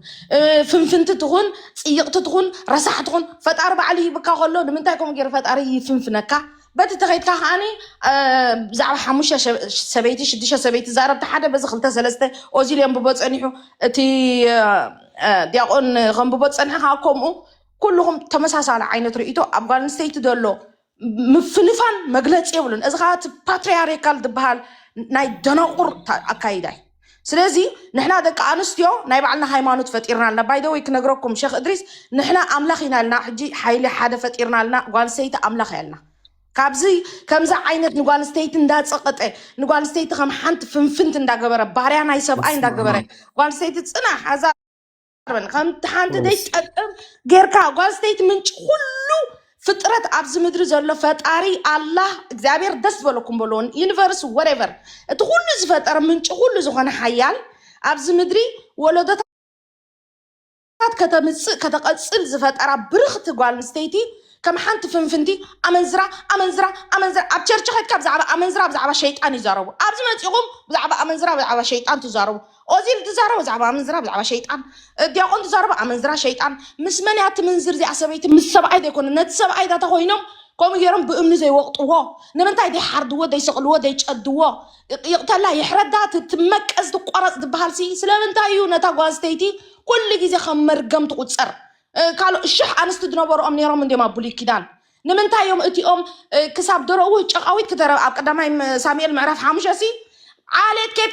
ፍንፍንቲ ትኹን ፅይቕቲ ትኹን ረሳሕ ትኹን ፈጣሪ ባዕሉ ይብካ ከሎ ንምንታይ ከምኡ ገይሩ ፈጣሪ ይፍንፍነካ በቲ ተኸይድካ ከዓኒ ብዛዕባ ሓሙሽተ ሰበይቲ ሽዱሽተ ሰበይቲ ዛረብቲ ሓደ በዚ ክልተ ሰለስተ ኦዚል የንብቦ ፀኒሑ እቲ ዲያቆን ከንብቦ ፀንሐ ከዓ ከምኡ ኩልኹም ተመሳሳሊ ዓይነት ርእይቶ ኣብ ጓል ኣንስተይቲ ዘሎ ምፍንፋን መግለፂ የብሉን እዚ ከዓ እቲ ፓትሪያርካል ዝበሃል ናይ ደናቁር ኣካይዳ እዩ ስለዚ ንሕና ደቂ ኣንስትዮ ናይ ባዕልና ሃይማኖት ፈጢርና ኣለና። ባይደወይ ክነግረኩም ሸክ እድሪስ፣ ንሕና ኣምላኽ ኢና ልና። ሕጂ ሓይሊ ሓደ ፈጢርና ልና። ጓል ሰይቲ ኣምላኽ እያ ልና። ካብዚ ከምዚ ዓይነት ንጓል ስተይቲ እንዳፀቐጠ፣ ንጓል ስተይቲ ከም ሓንቲ ፍንፍንት እንዳገበረ፣ ባርያ ናይ ሰብኣይ እንዳገበረ፣ ጓል ስተይቲ ፅናሕ ኣዛ በል። ከምቲ ሓንቲ ዘይትጠቅም ጌርካ። ጓል ስተይቲ ምንጪ ኩሉ ፍጥረት ኣብዚ ምድሪ ዘሎ ፈጣሪ ኣላህ እግዚኣብሔር ደስ ዝበለኩም በልዎ፣ ዩኒቨርስ ወሬቨር፣ እቲ ኩሉ ዝፈጠረ ምንጪ ኩሉ ዝኾነ ሓያል ኣብዚ ምድሪ ወለዶታት ከተምፅእ ከተቐፅል ዝፈጠራ ብርኽቲ ጓል ኣንስተይቲ ከም ሓንቲ ፍንፍንቲ ኣመንዝራ ኣመንዝራ ኣመንዝራ። ኣብ ቸርች ከድካ ብዛዕባ ኣመንዝራ ብዛዕባ ሸይጣን ይዛረቡ። ኣብዚ መፂኹም ብዛዕባ ኣመንዝራ ብዛዕባ ሸይጣን ትዛረቡ። ኦዚል ትዛረቡ ብዛዕባ ኣመንዝራ ብዛዕባ ሸይጣን፣ ዲያቆን ትዛረቡ ኣመንዝራ ሸይጣን። ምስ መን እያ ትምንዝር እዚኣ ሰበይቲ? ምስ ሰብኣይ ዘይኮነ፣ ነቲ ሰብኣይ ዳታ ኮይኖም ከምኡ ገይሮም ብእምኒ ዘይወቕጥዎ፣ ንምንታይ ዘይሓርድዎ ዘይሰቕልዎ ዘይጨድዎ? ይቕተላ ይሕረዳ፣ ትመቀዝ ትቋረፅ ዝበሃል ሲ ስለምንታይ እዩ? ነታ ጓል ስተይቲ ኩሉ ግዜ ከም መርገም ትቁፀር። ካልእ ሽሕ ኣንስቲ ዝነበሩኦም ነይሮም እንዲዮም ኣብ ብሉይ ኪዳን። ንምንታይ እዮም እቲኦም ክሳብ ደረኡ ጨቃዊት ክተረ ኣብ ቀዳማይ ሳሙኤል ምዕራፍ ሓሙሽተ ሲ ዓሌት ኬት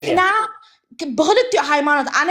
እና ብክልቲኡ ሃይማኖት ኣነ